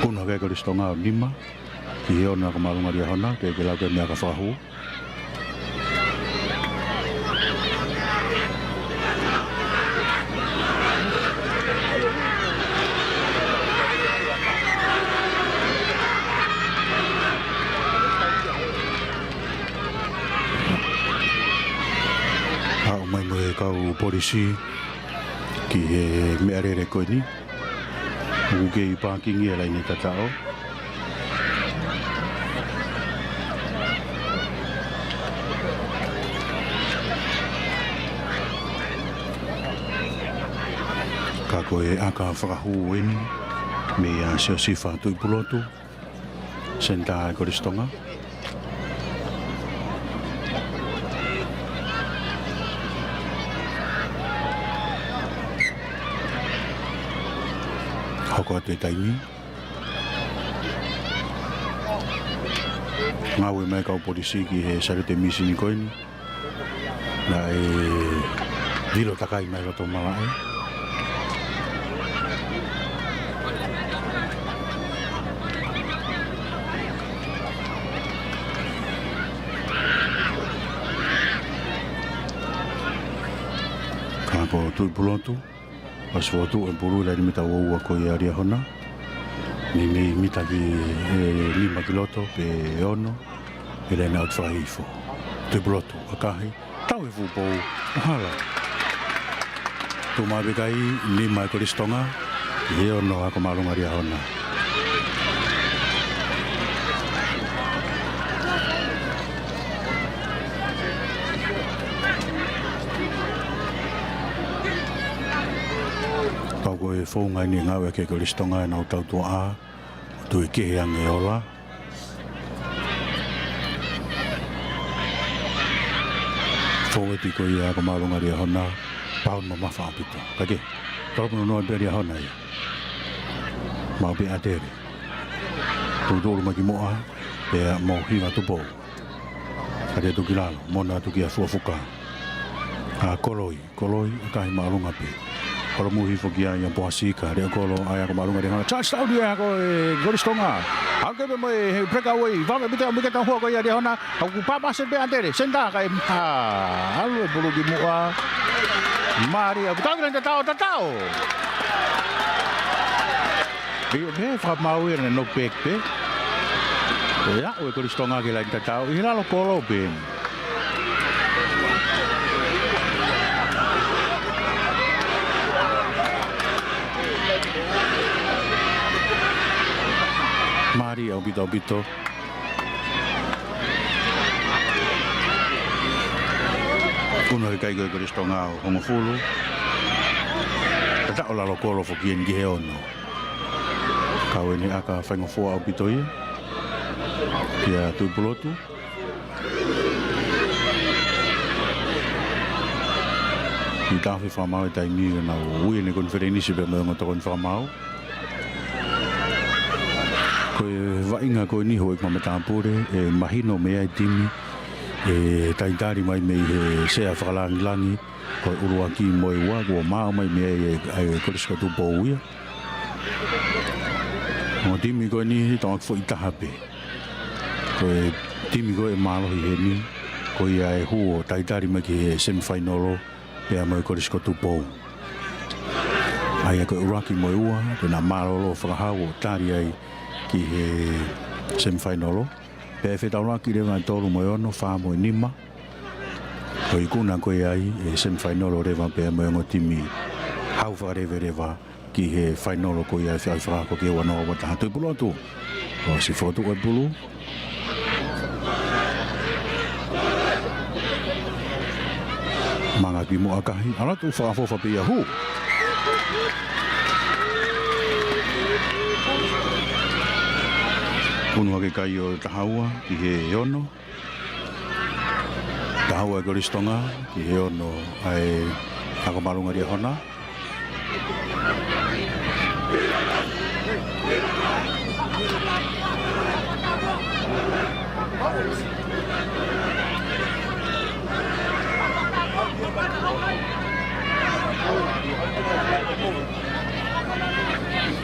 Puna ke Kolisi Tonga ʻo nima ki he ono ʻa e ako māʻolunga ʻa Liahona, ke ke lau ke meʻa ka fakahū. Aʻu mai mo e kau polisi ki he meʻalele ko eni. ʻOku kei pākingi e laine tataʻo. Ka ko e ʻaka fakahū eni meia Siosifa Tuʻipulotu, senitā ʻa e Kolisi Tonga. Hoko atu e taimi. Ngāue mai e kau polisi ki he sāliote mīsini ko eni. Naʻe lilo takai mai loto malaʻe. Ka ko Tuʻipulotu. ʻAsi fotu e pulu ʻi he laine mita ua ua ko ia ʻa Liahona. Meimei mita ki he nima ki loto pe ono. ʻI he laine ʻo fakahifo. Tuʻipulotu, ʻakahi. Tau he fuʻu pou. ʻO hala. Tuʻu mai pē kai, nima e Kolisi Tonga. Ki he ono ako māʻolunga ʻa Liahona. Pau ko e founga eni e ngāueʻaki ʻe he Kolisi Tonga ʻenau tautuʻa, tui kehe ange ola. Fōueti ko ia ako māʻolunga ʻa Liahona, pau mamafa ʻaupito. Ka ke, tolopo noa pē ʻa Liahona ia. Maʻu pē ʻa Tele. Tuʻutuʻulu mai ki muʻa, pea mo Hiva Tupou. Ka te tuʻu ki lalo, mona atu kia Fuafuka. ʻA Koloi, Koloi, ʻakahi māʻolunga pē. Kolo mui hifo ki ai ʻa Poasi ka leʻo kolo ʻa e ako māʻolunga ʻa Liahona. Touchdown ia ko e Kolisi Tonga. Aʻu ke pē mo e he breakaway. Vave pita mo ke tau hua ko ia ʻa Liahona. ʻOku pāpāse pē ʻa Tele. Senitā kae, ʻalu e pulu ki muʻa. Mālie, ʻoku tau ki he tataʻo, tataʻo. ʻIo, pē fakamaau ia ʻene knock back pē. ʻOku aʻu e Kolisi Tonga ki he laine tataʻo. ʻI he lalo kolo pē. ʻaupito, ʻaupito. Unu hake kai ko ē ʻa Kolisi Tonga ʻo hongofulu. Tataʻo lalo kolo foki eni ki he ono. Kau eni ʻa e ʻaka faingofua ʻaupito ia kia Tuʻipulotu. ʻI he taʻofi fakamaau ʻi he taimi ʻoku nau ui ʻene konifelenisi pea mo e ongo tokoni fakamaau. Ko e vaʻinga ko eni houʻeiki matāpule, ʻe mahino mei ai e timi ʻe talitali mai mei he sea fakalangilangi, ko e ʻuluaki mo e ua, kuo maau mai mei ai e, e Kolisi ko Tupou ia. Ongo timi ko eni, tau ʻaki foʻi taha pē. Ko e timi ko ē ʻe mālohi heni, ko ia ʻe hū ʻo talitali mai ki he semifainolo, pea mo e Kolisi ko Tupou. ʻA ia ko e ʻuluaki mo e ua, te na mālōlō fakahau ʻo tali ai ki he semifainolo. Pea ʻe fetaulaki leva e tolu mo e ono, fā mo e nima. Ko e ikuna ko ia ʻa e semifainolo leva pea mo e ongo timi hau fakaleve leva ki he fainolo ko ia ʻo e feʻauhi fakaako ki he ua noa ua taha. Tuʻipulotu. ʻOsi fokotuʻu e pulu. Manga ki muʻa ʻakahi. ʻAlu atu fakaʻofoʻofa pē ia, hū. Unu hake kai ʻo taha ua ki he ono. Taha ua e Kolisi Tonga, ki he ono ʻa e Ako Māʻolunga Liahona.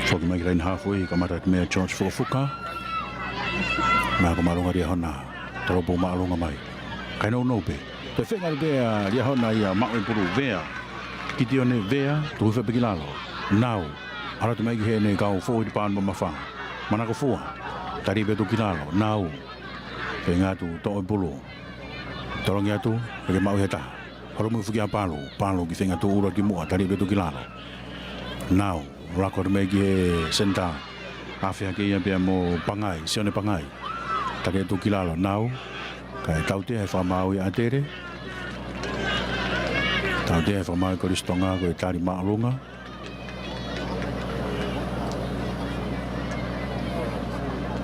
Foki mai ki he laine haafe, kamata atu meia George Fukofuka. Mei he Ako Māʻolunga Liahona. Tolopou māʻolunga mai. Kae nounou pē. Toe feinga pē ʻa Liahona ia maʻu e pulu, vea. Kitione, vea, tuhu hifo pē ki lalo. Nau. ʻAlu atu mai ki heʻene kau fōuiti paoni mamafa. Manakofua. Tali pē atu ki lalo. Nau. Feinga atu toʻo e pulu. Tolongi atu, ʻikai ke maʻu ʻe ha taha. Holomui foki kia Palu, Palu ki he feinga tuʻu ʻulu ki muʻa, tali pē atu ki lalo. Nau, laka atu mai ki he senitā. Afe hake ia pea mo Pangai, Sione Pangai. Tali atu ki lalo, Nau. Kae tautea e fakamaau ʻa ʻAtele. Tautea e fakamaau ʻa Kolisi Tonga ko e tali māʻolunga.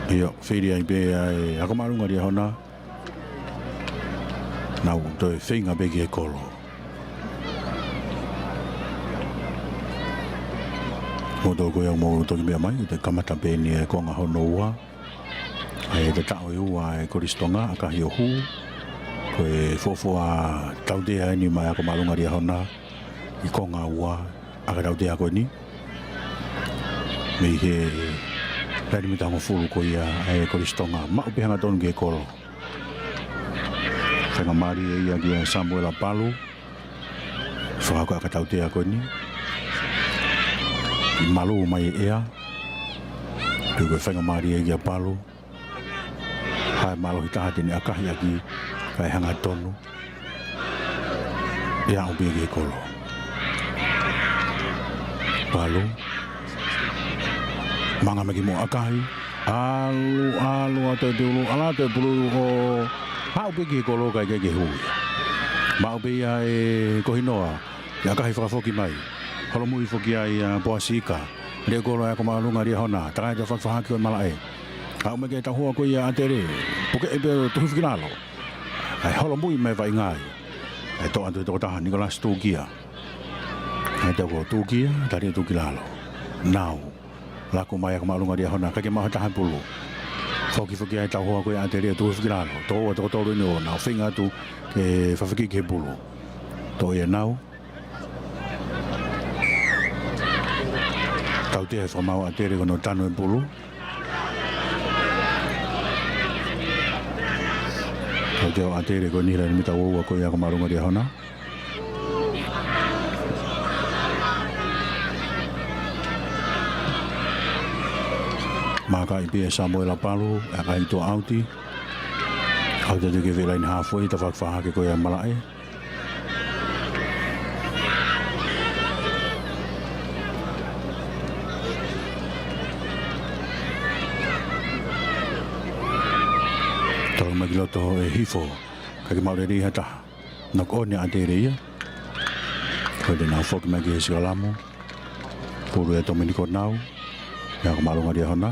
ʻIo, fili ai pē ʻa e Ako Māʻolunga Liahona. Nau toe feinga pē ki he kolo. Mou toki, ko ia mou toki meʻa mai, ʻe kamata pē eni e konga hono ua. ʻA e tataʻo ʻe ua e Kolisi Tonga, ʻakahi ʻo hū. Ko e fuofua tautea eni maʻa e Ako Māʻolunga Liahona ʻi he konga ua, ʻa e tautea ko eni. Mei he laine mita hongofulu ko ia ʻa e Kolisi Tonga, maʻu pē hangatonu ki he kolo. Faingamālie ia kia Samuela Palu. Fakahoko e ʻaka tautea ko eni. ʻI malū mai e ʻea. Tuku e faingamālie ia kia Palu. Haʻu e mālohi taha te ne ʻakahi ʻaki, kae hangatonu. ʻE aʻu pē ki he kolo. Palu. Manga mai ki muʻa ʻakahi. ʻAlu, ʻalu atu e pulu, ʻalu atu e pulu ʻo haʻu pē ki he kolo kae ʻikai ke hū ia. Maʻu pē ia ʻe Kohinoa. ʻE ʻakahi fakafoki mai. Holomui foki ai ʻa Poasi Ika. Leʻo kolo ʻa e Ako Māʻolunga Liahona. Takai atu fakafahaki ko e malaʻe. Haʻu mai ki he tauhoa ko ia ʻa ʻAtele. Puke ʻe pē ʻo tuhu hifo ki lalo. ʻAi holomui mai e vaʻinga ia. ʻAi toʻo atu e tokotaha Nikolasi Tukia. ʻAi toʻo Tukia, tali atu ki lalo. Nau. Laku mai Ako Māʻolunga Liahona, ʻikai ke maʻu ha taha e pulu. Foki foki ai e tauhoa ko ia ʻa ʻAtele ʻo tuhu hifo ki lalo. Tō ua toko tolu eni ʻo nau feinga atu ke fafiki ki he pulu. Toʻo ia Nau. Tautea e fakamaau ʻa ʻAtele ko hono tanu e pulu. Tautea ʻa ʻAtele ko eni laine mita ua ua ko ia Ako Māʻolunga Liahona. Maka ʻi pē ʻe Samuela Palu, ʻakahi tuʻa ʻauti. ʻAuti atu ki he laine haafe, tafaʻaki fakahake ko ia malaʻe. Ki loto ʻe Hifo, ka ke maʻu lelei ha taha. Knock on ʻa ʻAtele ia. Ko ʻene nau foki mai ki he sikalamu. Pulu ʻe Tominiko Nau. ʻIo, ko e māʻolunga ʻa Liahona.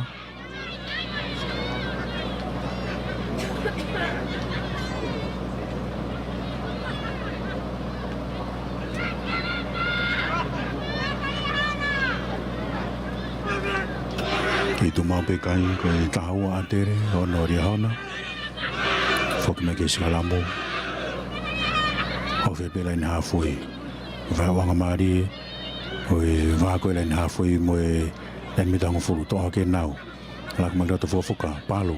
Kei tuʻu maʻu pē kai, ko e taha ua ʻa ʻAtele, ono ʻa Liahona. Foki mai ki he sikalamu. ʻOfa pē laine haafe. Vaʻe ʻuhinga mālie. ʻOi, vā ko e laine haafe mo e laine mita hongofulu, toʻo hake Nau. Laku mai ki loto fuafuka, Palu.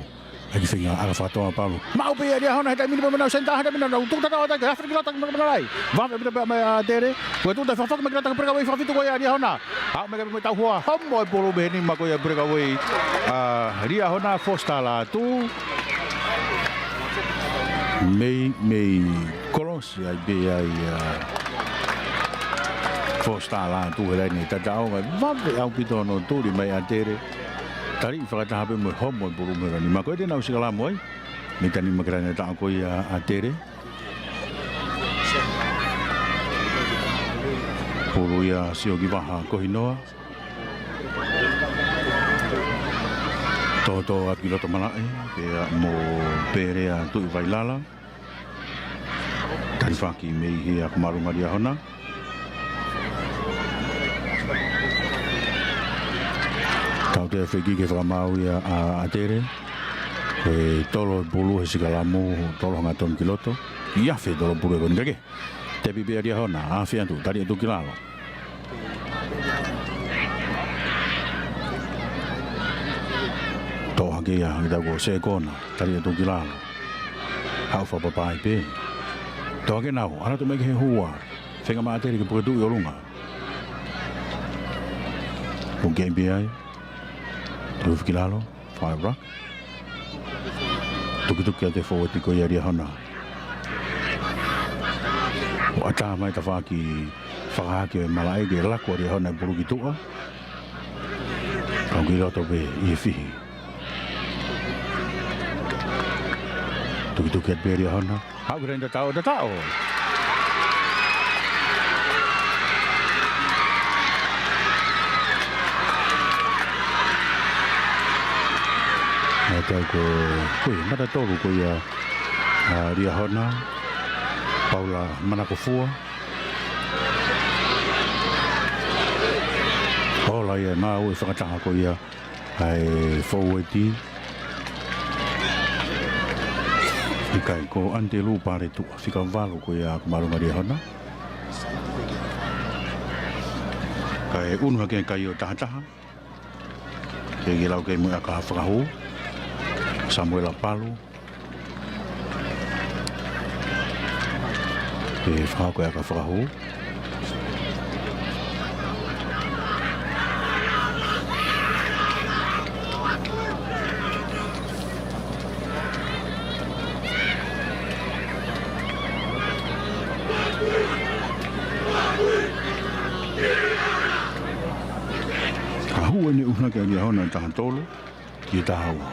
ʻAi ke feinga ʻa e fakatoa Palu. Maʻu pē ʻa Liahona he taimi ni pea mo e nau senitā he taimi ni nau tuku tatau ʻa e taʻaki, afe ki loto ki he makalai. Vave pē pea mo ʻAtele. Ko e tuʻu taʻe fakafoki mai ki loto ki he breakaway fakafitu ko ia ʻa Liahona. Aʻu mai ki he tau hoa. Homo e pulu mei he nima ko ia breakaway. ʻA Liahona Foster Lātū. Mei, mei kolosi ai pē ai ʻa Foster Lātū he laine tataʻo mai. Vave ʻaupito hono tuli mai ʻAtele. Tali fakataha pē mo e homo e pulu mei he nima ko ia te nau sikalamu ai. Mei he nima ki he laine tataʻo ko ia ʻa ʻAtele. Pulu ia sio ki vaha ko Hinoa. Toto atu ki loto malaʻe, pea mo Pelea Tuʻivailala. Talifaki mei hea ko e māʻolunga ʻa Liahona. Tautea fekiki ke fakamaau ia ʻa ʻAtele. Ko e tolo pulu he sikalamu, tolo hangatonu ki loto. ʻIo, afe tolo pulu ʻe ko eni ka ke. Tepi pē ʻa Liahona, afe atu, tali atu ki lalo. Toʻo hake ia, ʻi he tau ko Sekona, tali atu ki lalo. Haʻu fakapapai pē. Toʻo hake Nau, ʻalu atu mai ki he hua. Feinga mai ʻAtele ke puke tuʻu ʻi ʻolunga. Puke pē ai. Tuʻu ki lalo. Five ruck. Tukituki atu e fōueti ko ia ʻa Liahona. ʻO ʻatā mai tafaʻaki fakahake ʻo e malaʻe ke laku ʻa Liahona e pulu ki tuʻa. Kau ki loto pē ʻi he fihi. Tukituki atu pē ʻa Liahona. Haʻu ki he laine tataʻo, tataʻo. ʻA e tau ko, ko ia, mata tolu ko ia ʻa Liahona, Paula Manakofua. Ola ia, ngāue fakataha ko ia ʻa e fōueti. ʻIkai ko Antelū Paletuʻa, fika valu ko ia ko e māʻolunga ʻa Liahona. Kae unu hake kai ʻo taha taha. Ke ke lau ke mo e ʻaka fakahū. Samuela Palu. Ke fakahoko e ʻaka fakahū. Ka hū ʻene ʻuhinga ki ʻa Liahona taha tolu ki he taha ua.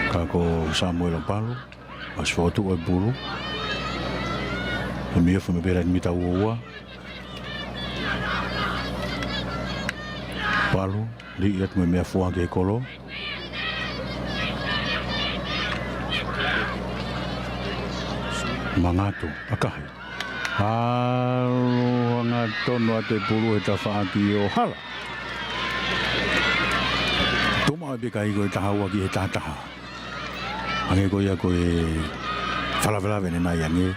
Ka ko Samuela Palu, ʻosi fokotuʻu e pulu. He mei ofi mai pē laine mita ua ua. Palu, liʻi atu mo e meʻafua ki he kolo. Mangatu, ʻakahi. ʻAlu hangatonu atu e pulu he tafaʻaki ʻo hala. Tuʻu maʻu pē kai ko e taha ua ki he taha taha. Hangē ko ia ko e fakalavelave ʻanenai ange,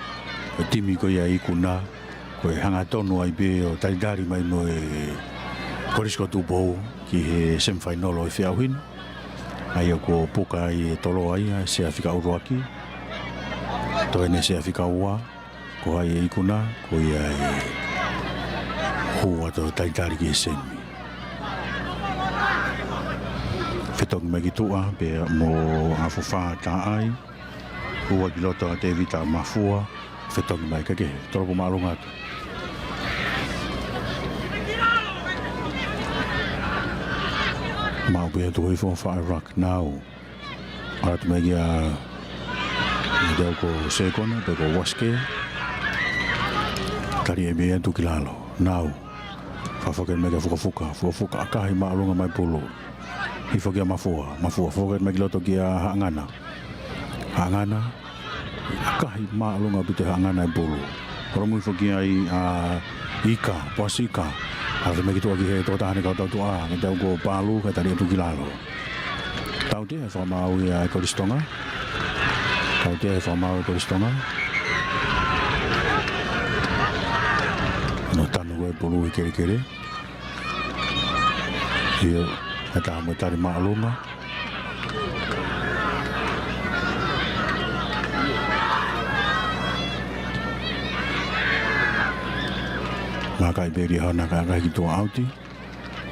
ko e timi ko ia ʻa e ikuna, ko e hangatonu ai pē ʻo talitali mai mo e Kolisi ko Tupou ki he semifinal ʻo e feʻauhi ni. ʻA ia kuo puka ai e Toloa ia, Sea fika ʻuluaki. Toe ʻene Sea fika ua. Ko hai e ikuna, ko ia e hū atu ʻo talitali ki he semi. Fetongi mai ki tuʻa, pea mo Afufā Taʻai. Ua ki loto ʻa Tēvita Mafua. Fetongi mai ka ke, tolopo māʻolunga atu. Maʻu pē atu Hifo, five ruck now. ʻAlu atu mai kia Tau ko Sekona, pe ko Waske. Tali ʻe meia Tukilalo. Nau. Fakafoki mai kia Fukafuka. Fukafuka ʻakahi māʻolunga mai pulu. Hifo kia Mafua. Mafua foki mai ki loto kia Haʻangana. Haʻangana. ʻAkahi māʻolunga ʻaupito ʻe Haʻangana e pulu. Holomui foki ai ʻa Ika, Poasi Ika. ʻAlu mai ki tuʻa ki he tokotaha ʻene kau tautuʻa, ʻa e tau ko Palu, kae tali ʻe Tukilalo. Tautea e fakamaau ia ʻa e Kolisi Tonga. Tautea e fakamaau ʻa e Kolisi Tonga. Nau tanu ko e pulu ʻi kelekele. ʻIo, ʻe taha mo e tali māʻolunga. Maka i pē Liahona kae ʻakahi ki tuʻa ʻauti.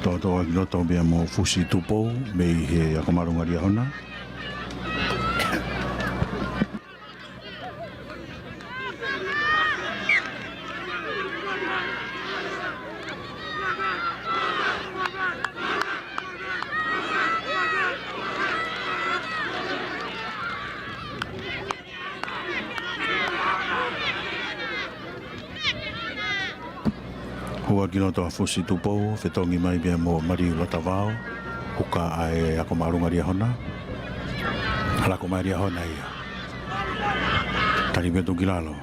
Toʻotoʻo ki loto pea mo Fusi Tupou, mei he ako māʻolunga Liahona. Hua ki loto ʻa Fusi Tupou, fetongi mai pea mo Maliu Latavao, huka ʻa e ako māʻolunga Liahona. Lako mai Liahona ia. Tali pē Tukilalo.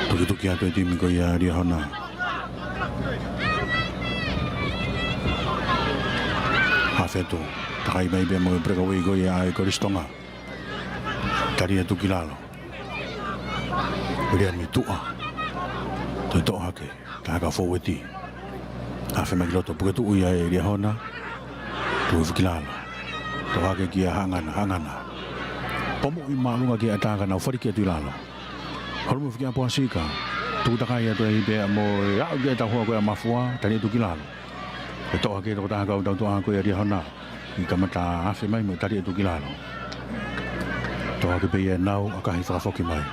Tukituki atu e timi ko ia Liahona. Afe atu. Takai mai pea mo e breakaway ko ia ʻa e Kolisi Tonga. Tali ʻe Tukilalo. Lea mei tuʻa. Toe toʻo hake. Taha ka foueti. Afe mai ki loto puke tuʻu ia ʻe Liahona. Tuʻu Tukilalo. Toʻo hake kia Haʻangana, Haʻangana. Pomuʻi māʻolunga ki ʻatā ka nau fali ki atu ʻi lalo. Holomui foki ʻa Poasi Ika. Tuku takai atu ai pea mo e aʻu ki he tauhua ko ia ʻa Mafua, tali ʻe Tukilalo. ʻE toʻo hake tokotaha kau tautuʻa ko ia Liahona. ʻI kamata afe mai mo e tali ʻe Tukilalo. Toʻo hake pē ia ʻe Nau, ʻakahi fakafoki mai.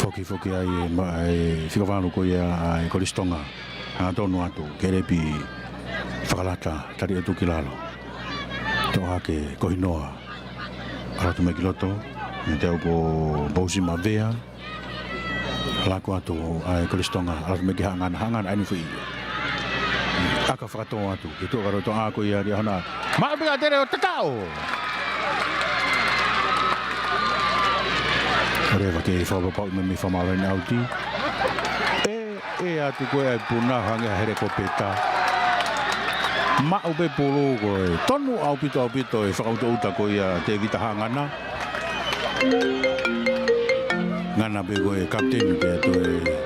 Foki foki ai e ma-, e fika valu ko ia ʻa e Kolisi Tonga. Hangatonu atu, Kelepi Fakalata, tali ʻe Tukilalo. Toʻo hake, Kohinoa. ʻAlu atu mai ki loto, ʻa e tau ko Bousi Mavea. Lako atu ʻa e Kolisi Tonga, ʻalu mai ki Haʻangana, Haʻangana ʻa eni foʻi ʻaka fakatō atu, ki tuʻa ka loto ʻa ko ia Liahona. Maʻu pē ʻa Tele ʻo tatau. Leva ke fakapapauʻi mai mei fakamālō ʻene ʻauti. ʻE, ʻe atu ko e ʻai puna hangē ha helikopeta. Maʻu pē pulu ko e tonu ʻaupito ʻaupito e fakaʻutaʻuta ko ia Tevita Haʻangana. Ngana pē ko e kapiteni pea toe, ʻa,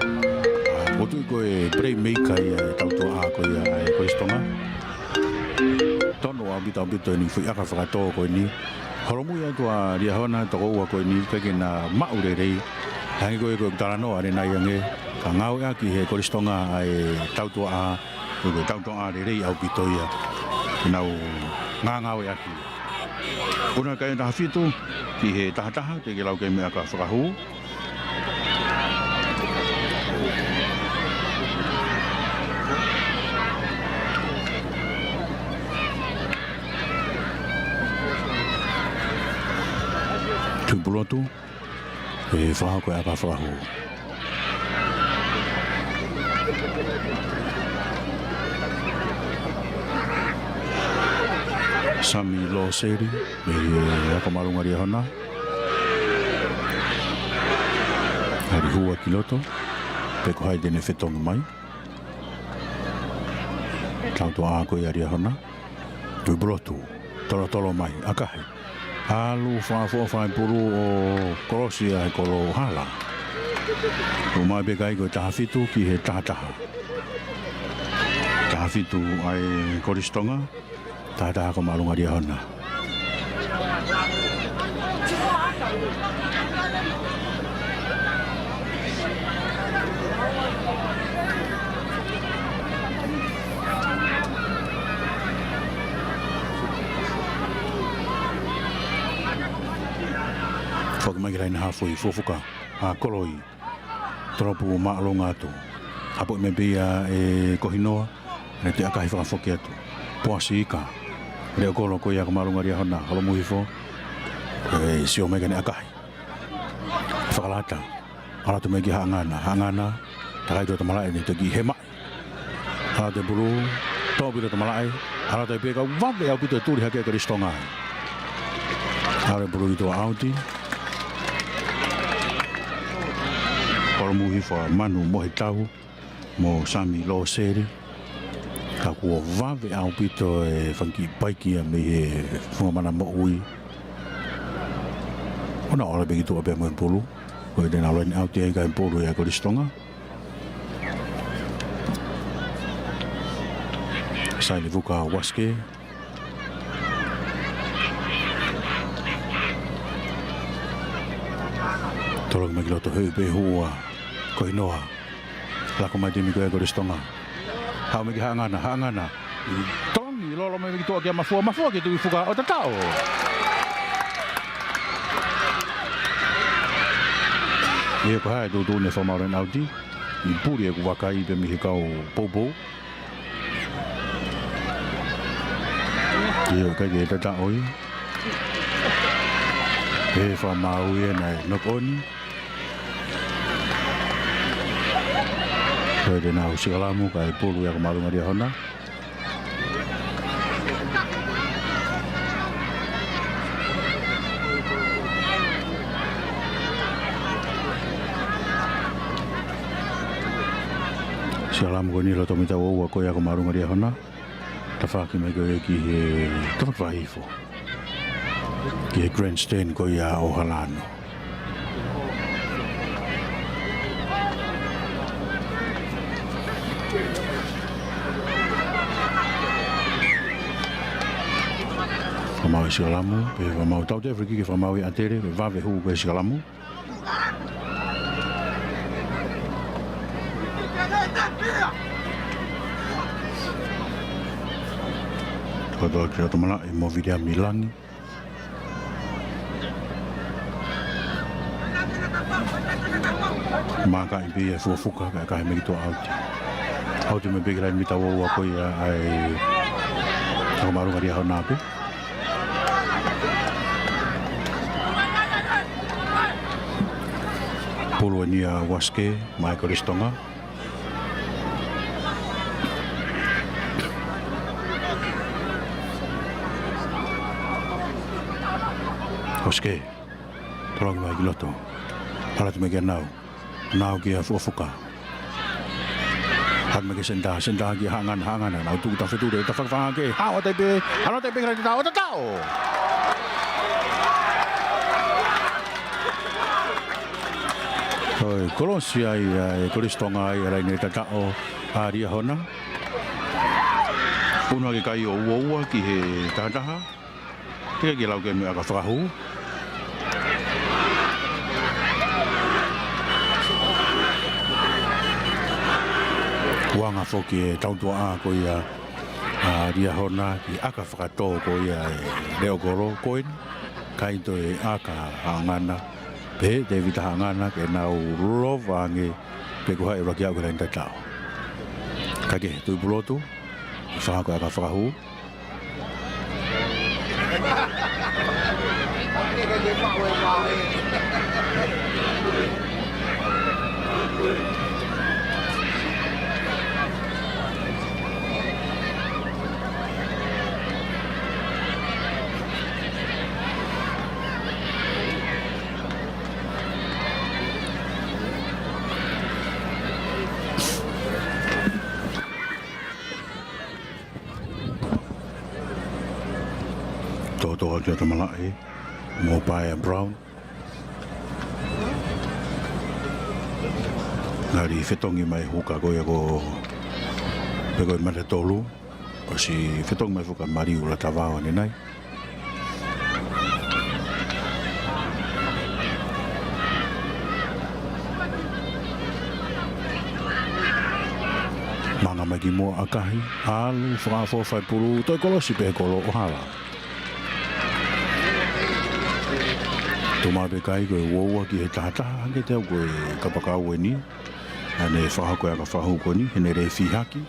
ʻoku tui ko e playmaker ia e tautuʻa ko ia ʻa e Kolisi Tonga. Tonu ʻaupito ʻaupito eni foʻi ʻaka fakatō ko eni. Holomui atu ʻa Liahona tokoua ko eni kae ke na maʻu lelei. Hangē ko e ko e talanoa ʻanenai ange. Ka ngāueʻaki he Kolisi Tonga ʻa e tautuʻa, ko e tautuʻa lelei ʻaupito ia. Nau ngāngāueʻaki. Puna kai taha fitu ki he taha taha, teʻeki lau ke meʻa ka fakahū. Tuʻi Pulotu, ʻe fakahoko e ʻaka fakahū. Sami Loseli, mei he ako māʻolunga Liahona. Hali hua ki loto, pe ko hai te ne fetongi mai. Tautuʻa ko ia Liahona. Tuʻi Pulotu, tolotolo mai, ʻakahi. ʻAlu fakaʻofoʻofa e pulu ʻo kolosi ʻa e kolo hala. ʻO mai pē kai ko e taha fitu ki he taha taha. Taha fitu ʻa e Kolisi Tonga, taha taha ako māʻolunga Liahona. Foki mai ki he laine hafu ʻi Fukafuka, ʻa Koloi. Tolopu māʻolunga atu. Hapoʻi mai pē ia ʻe Kohinoa, ne te ʻakahi fakafoki atu. Poasi Ika. Leʻo kolo ko ia ko Māʻolunga Liahona, Holomuhifo. ʻE sio mai ki heʻene ʻakahi. Fakalata. Ala atu mai kia Haʻangana, Haʻangana. Takai tuʻa Tamalaʻe ni toki hema. Ala atu e pulu, toʻo pē ʻe Tamalaʻe, ala atu pē ka vave ʻaupito e tuli hake ʻa Kolisi Tonga. Ala e pulu ki tuʻa ʻauti. Holomuhifo ʻa Manu Mohetau mo Sami Loseli. Ka kuo vave ʻaupito e fanga kiʻi paiki ia mei he funga mana moʻui. ʻO nau ala pē ki tuʻa pē mo e pulu. Ko ia te nau laine ʻauti ai kae pulu ia ʻa Kolisi Tonga. Saili Vuka Waske. Toloki mai ki loto, hei pē hua. Ko Hinoa. Lako mai timi ko ia ʻa Kolisi Tonga. Haʻu mai kia Haʻangana, Haʻangana. Tolongi, lolo mai ki tuʻa kia Mafua, Mafua ki Tuʻifuka ʻo tataʻo. ʻIo, ko hai tuʻutuʻuni e fakamaau laine ʻauti. ʻI puli ʻeku vakai pē mei he kau poupou. ʻIo, ʻikai ke tataʻo ia. Pehē fakamaau ia naʻe knock on. Ko ia te nau sikalamu kae pulu ia ko Māʻolunga Liahona. Sikalamu ko eni loto mita ua ua ko ia ko Māʻolunga Liahona. Tafaʻaki mai ko ia ki he tafaʻaki fakahihifo. Ki he grandstand ko ia ʻo Halano. Fakamaau e sikalamu, pea fakamaau tau te free kick ke fakamaau ia ʻe ʻAtele, vave hū ko e sikalamu. Ko e toki ʻo Tamalaʻe mo Viliami Langi. Maka i pē ia Fuafuka, kae ʻakahi mai ki tuʻa ʻauti. ʻAuti mai pē ki laine mita ua ua ko ia ʻa e, ʻa Māʻolunga Liahona pē. Pulu eni ʻa Waske, maʻa Kolisi Tonga. Waske. Tolongi mai ki loto. Ala atu mai kia Nau. Nau kia Fuafuka. Haʻu mai ki senitā, senitā kia Haʻangana, Haʻangana. Nau tuku tafe tule, tafa fanga ke. Haʻu atu pē, haʻu atu pē ki laine tataʻo, tataʻo. ʻOi, kolosi ai ʻa e Kolisi Tonga ʻi he laine tataʻo ʻa Liahona. Unu hake kai ʻo ua ua ki he taha taha. Teʻeki ke lau ke mei ʻaka fakahū. Uanga foki e tautuʻa ko ia ʻa Liahona ki ʻaka fakatō ko ia ʻe Leokolo ko eni. Kae toe ʻaka Haʻangana. Pehē ʻe Tevita Haʻangana ke nau lova ange pe ko hai ʻe ʻuluaki aʻu ki he laine tataʻo. Kae kehe, Tuʻipulotu, fakahoko e ʻaka fakahū. Tōtō atu ʻa Tamalaʻe mo Paea Brown. Ngali fetongi mai huka ko ia ko, pe ko e mata tolu. ʻOsi fetongi mai foki ʻa Maliu Latavao ʻanenai. Manga mai ki muʻa ʻakahi, ʻalu, fakaʻofoʻofa e pulu, toe kolosi pē he kolo ʻo hala. Tuma pē kai ko e ua ua ki he taha taha, hangē te au ko e kapakau eni, ʻa ʻene fakahoko e ʻaka fakahū ko eni, heʻene lēfī haki.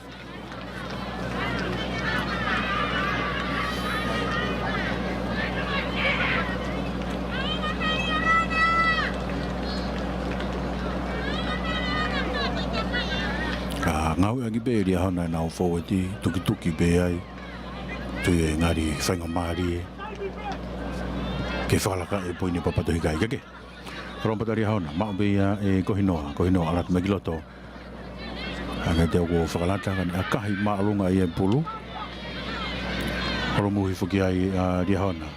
Ngāueʻaki pē ʻe Liahona ʻenau fōueti, tukituki pē ai. Tuʻu e ngali faingamālie ke fakalaka e poini pāpatu hikai kake. Holomuʻa ʻa Liahona, maʻu pē ia ʻe Kohinoa, Kohinoa ʻalu atu mai ki loto. Hangē te u ko fakalata, ka ne ʻakahi māʻolunga ia e pulu. Holomuʻa foki ai ʻa Liahona.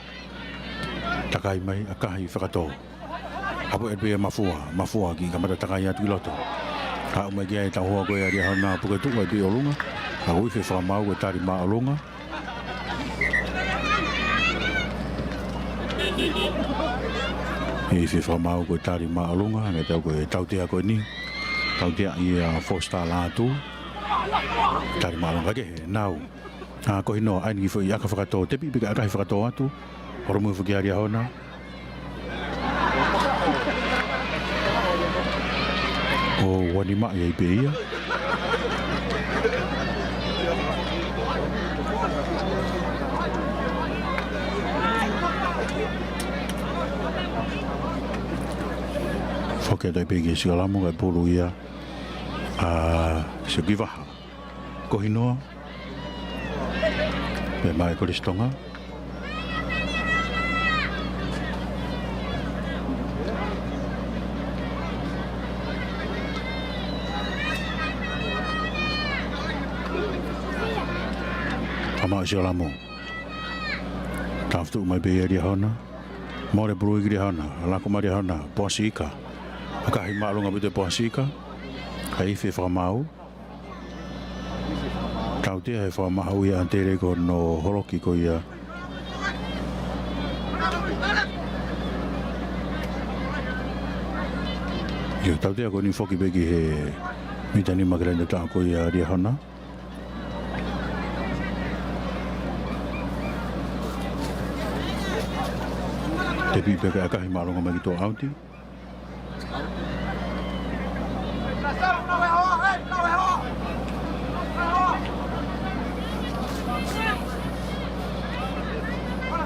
Takai mai, ʻakahi fakatō. ʻApu e pē Mafua, Mafua ki kamata takai atu ki loto. Haʻu mai ki ai e tauhua ko ia ʻa Liahona puke tuʻu ai pē ʻolunga. Ka ko e ifi fakamaau ko e tali māʻolunga. Ifi fakamaau ko e tali māʻolunga, hangē te u ko e tautea ko eni. Tautea ia Foster Lātū. Tali māʻolunga kehe, nau. ʻA Kohinoa, ʻai ni ki foʻi ʻaka fakatō, tepi pē kae ʻakahi fakatō atu. Holomuʻa foki ʻa Liahona. ʻO uanimaʻi ai pē ia. Foki atu ai pē ki Sikalamu, kae pulu ia ʻa Siukivaha. Kohinoa. Pea maʻu ʻe Kolisi Tonga. Ka maʻu ʻe Sikalamu. Tāfutuʻu mai pē ia ʻa Liahona. Mole pulu ia ki Liahona. Lako mai Liahona. Poasi ika. ʻAkahi māʻolunga pē ʻe Poasi ika. Kae ifi fakamaau. Tautea he fakamaau ia ʻa Tele ko hono holoki ko ia. Ia, tautea ko eni foki pē ki he mita nima ki he laine tataʻo ko ia ʻa Liahona. Tepi pē kae ʻakahi māʻolunga mai ki tuʻa ʻauti.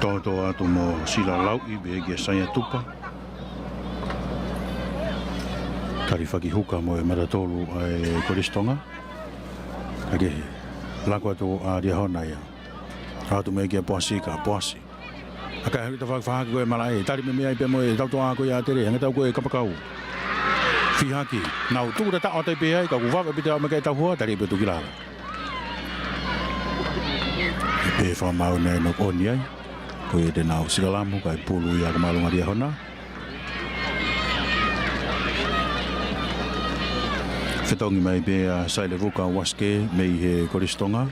Tōtō atu mo Sila Lauʻi pea kia Saia Tupa. Tali fakahiuka mo e mata tolu ʻa e Kolisi Tonga. Kae kehe, lako atu ʻa Liahona ia. Atu mai kia Poasi ika, Poasi. ʻAkahi ʻa Liahona fakafahaki ko e malaʻe, tali meimei ai pē mo e tautoʻa ko ia ʻa Tele, hangē te u ko e kapakau. Fihaki, nau tuku tataʻo atu ai pē ai, ka kuo vave pē ʻo aʻu mai ki he tauhua, tali pē tuʻu ki lalo. Pea fakamaau naʻe knock on ai. Ko ia te nau Sikalamu, kae pulu ia ka māʻolunga ʻa Liahona. Fetongi mai pē ʻa Sailevuka Uasike mei he Kolisi Tonga.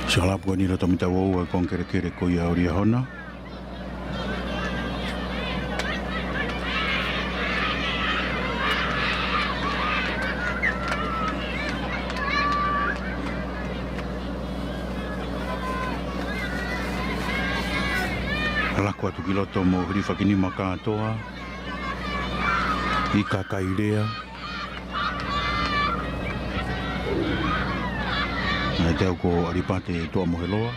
Sikalamu ko eni loto mita uaua e konga kelekele ko ia ʻo Liahona. Lako atu ki loto mo hilifakinima kātoa. Ika Kailea. Naʻe teu ko ʻAlipate Tuʻamoheloa.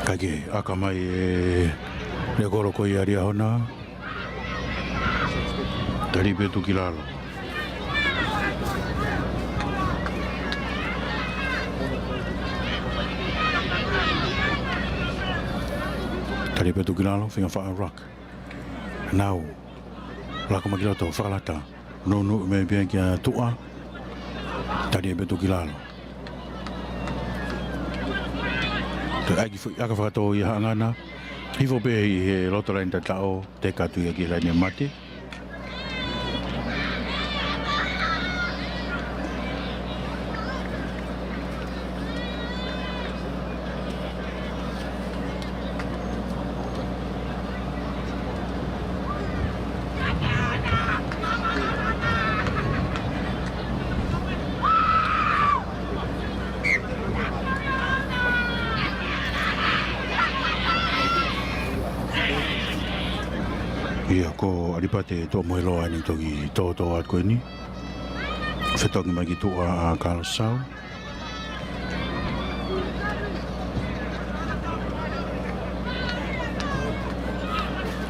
Kae kehe, ʻaka mai e lekolo ko ia ʻa Liahona. Tali pē tuʻu ki lalo. Tali pē tuʻu ki lalo, feinga faʻa ruck. Nau. Lako mai ki loto, fakalata. Nounou mai pē kia Tuʻa. Tali pē tuʻu ki lalo. Toe ʻai ki foʻi ʻaka fakatō ia Haʻangana. Hifo pē ʻi he loto laine tataʻo, teka atu ia ki he laine mate. Ko ʻAlipate Tuʻamoheloa eni toki tōtō atu ko eni. Fetongi mai ki tuʻa ʻa Kalasau.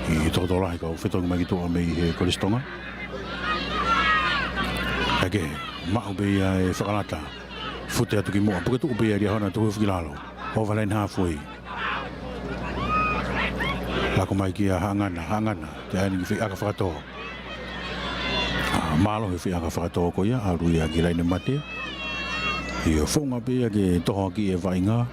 ʻI he tōtō lahi kau fetongi mai ki tuʻa mei he Kolisi Tonga. Kae kehe, maʻu pē ia e fakalata. Fute atu ki muʻa, puke tuʻu pē ia ʻa Liahona, tuku hifo ki lalo. Ova laine hafoi. Lako mai kia Haʻangana, Haʻangana, te aini ki feiʻaka fakatō. ʻA, mālohi feiʻaka fakatō ko ia, ʻalu ia ki laine mate. ʻIo, founga pē ia ke toho ʻaki e vaʻinga.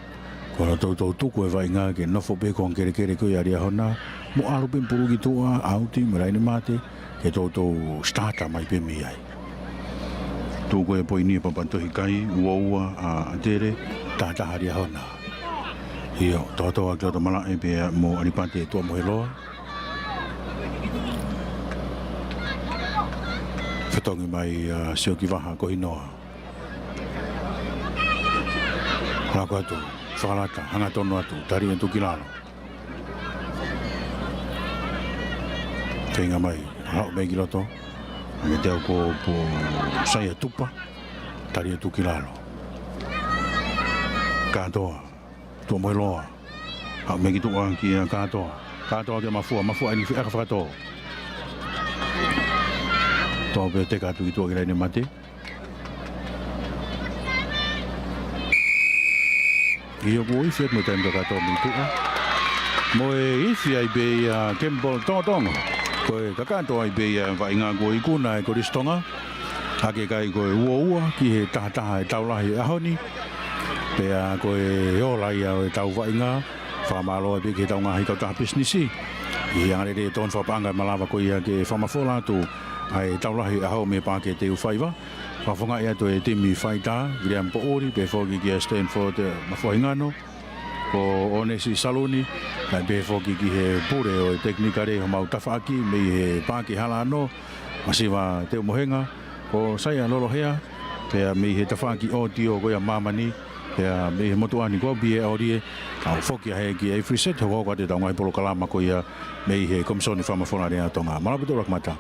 Ko hono toutou tuku e vaʻinga ke nofo pē ko e kelekele ko ia ʻa Liahona. Mo ʻalu pē pulu ki tuʻa, ʻauti mo e laine mate. Ke toutou starter mai pē mei ai. Tuku e poini ʻa Papatohikai, ua ua ʻa ʻAtele, taha taha ʻa Liahona. ʻIo, tōtō ʻa Kiloto Malaʻe pea mo ʻAlipate Tuʻamoheloa. Fetongi mai ʻa Siokivaha Kohinoa. Lako atu, fakalata, hangatonu atu, tali atu ki lalo. Feinga mai, haʻu mai ki loto. Ane te au ko Saia Tupa. Tali atu ki lalo. Kātoa. Tuʻamoheloa. Haʻu mai ki tuʻa kia Kātoa. Kātoa kia Mafua. Mafua eni feiʻaka fakatō. Toʻo pē teka atu ki tuʻa ki laine mate. ʻIo, kuo ifi atu mo e taimi kakato mei tuʻa. Mo e ifi ai pē ia Kemipolo Tongotongo. Ko e kakato ai pē ia vaʻinga kuo ikuna ʻe Kolisi Tonga. ʻAke kai ko e ua ua ki he taha taha ʻi he tau lahi ʻo e ʻaho ni. Pea ko e ola ia ʻo e tau vaʻinga. Fakamālō ai pē ki he tau ngaahi kautaha pisinisi. ʻI he anga lelei tonu fakapaʻanga e malava ko ia ke fakamafola atu ʻa e tau lahi ʻo e ʻaho mei he Paʻake Teufaiva. Fakafofongaʻi atu e timi faitā, Viliami Poʻuli, pehē foki kia Stanford, eh, Mafuahingano, ko ʻOnesi Saluni, kae pehē foki ki he pule ʻo e tekinikale homau tafaʻaki mei he Paʻake Halaʻano, Masiva Teumohenga, ko Saia Lolohea, pea mei he tafaʻaki ʻōtiō ko ia ʻa māmani, pea mei he motuʻa ni ko Pie ʻOlie, ʻa ʻoku foki ʻa hē ki ʻAfiriset, hokohoko atu e tau ngaahi polokalama ko ia mei he Komisoni Fakamafola Lea ʻa Tonga. Mālō ʻaupito ʻa e kamata.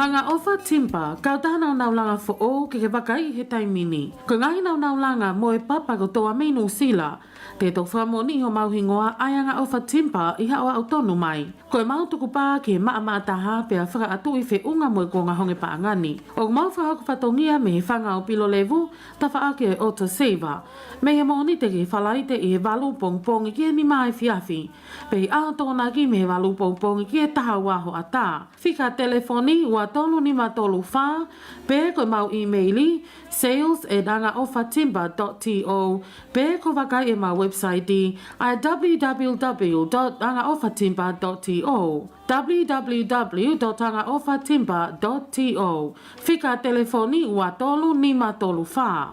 Angaʻofa Timber, kautaha naunau langa foʻou ke ke vakaiʻi he taimi ni. Ko e ngaahi naunau langa mo e papa kotoa mei Nuʻusila. Te tau fakamoʻoniʻi homau hingoa ʻa e Angaʻofa Timber ʻi haʻo aʻu tonu mai. Ko ʻemau tukupā ki he maʻamaʻa taha pea fakaʻatuʻi feʻunga mo e kuonga honge paʻanga ni. ʻOku mau fakahoko fatongia mei he fanga ʻo Pilolevu, tafaʻaki ʻo e Auto Saver. Mei he Mōnite ki he Falaite ʻi he valu pongipongi ki he nima efiafi. Pea ʻi he ʻaho Tokonaki mei he valu pongipongi ki he taha ua hoʻatā. Fika telefoni ua tolu nima tolu fā, pe ko ʻemau ʻīmeili, sales at angaʻofatimber dot to, pe ko e vakai ʻemau website ʻi he w w w dot angaʻofatimber dot to, w w w dot angaʻofatimber dot to. Fika telefoni ua tolu nima tolu fā.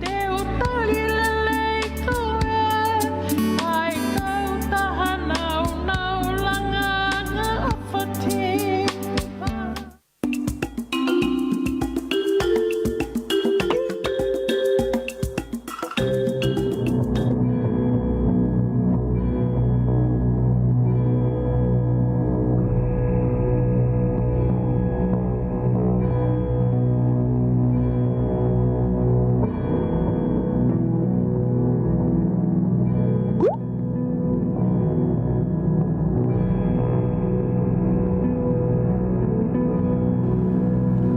Te u tali lelei koe, ʻa e kautaha naunau langa Angaʻofa Timber.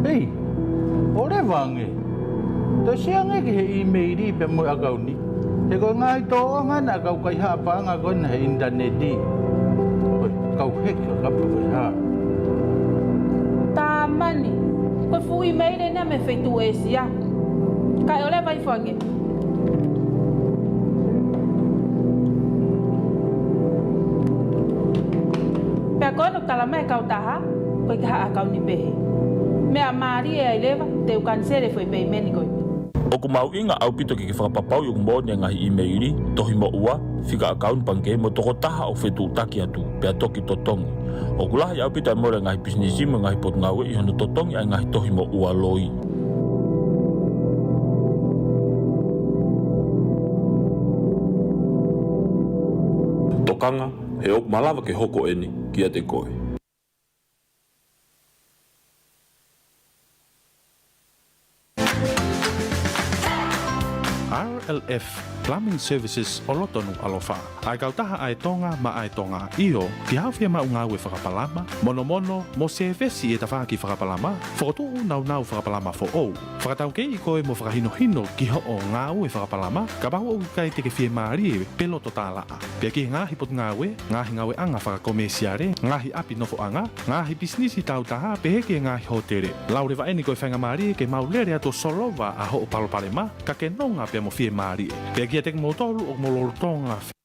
ʻEi, ʻoleva ange. Toe sio ange ki he ʻīmeili pea mo e ʻakauni. He ko e ngaahi tōʻonga naʻa kau kaihaʻa paʻanga ko ena he ʻinitaneti. Ko e kau heka kapa ko e hā. Tamani, ko e fuʻu ʻīmeili ena mei he feituʻu ʻĒsia. Kae ʻoleva hifo ange. Pea ko hono tala mai e kautaha, ko e kaihaʻa ʻakauni pehē. Meʻa mālie ai leva, te u kaniseli e foʻi peimeni ko ē. ʻOku mahuʻinga ʻaupito ke ke fakapapauʻi ʻoku moʻoni e ngaahi ʻīmeili, tohi moʻua, fika ʻakauni pangikē mo e tokotaha ʻoku fetuʻutaki atu, pea toki totongi. ʻOku lahi ʻaupito e mole e ngaahi pisinisi mo e ngaahi potungāue ʻi hono totongi ʻa e ngaahi tohi moʻua loi. Kanga, he ʻoku malava ke hoko eni kiate koe. R L F Plumbing Services ʻo loto Nukuʻalofa. ʻA e kautaha ʻa e Tonga maʻa e Tonga. ʻIo, te ke fiemaʻu ngāue fakapalama, monomono, mo sēvesi ʻi he tafaʻaki fakapalama, fokotuʻu naunau fakapalama foʻou. Fakataukei koe mo fakahinohino ki hoʻo ngāue fakapalama, kapau ʻoku ʻikai te ke fiemālie pe loto tālaʻa. Pea ki he ngaahi potungāue, ngaahi ngāueʻanga fakakomēsiale, ngaahi ʻapi nofoʻanga, ngaahi pisinisi tāutaha, pehē ki he ngaahi hōtele. Lau leva eni ko e faingamālie ke mau lele atu ʻo solova ʻa hoʻo palopalema, ka ke nonga pea mo fiemālie. Pea kiate kimoutolu ʻoku mo lolotonga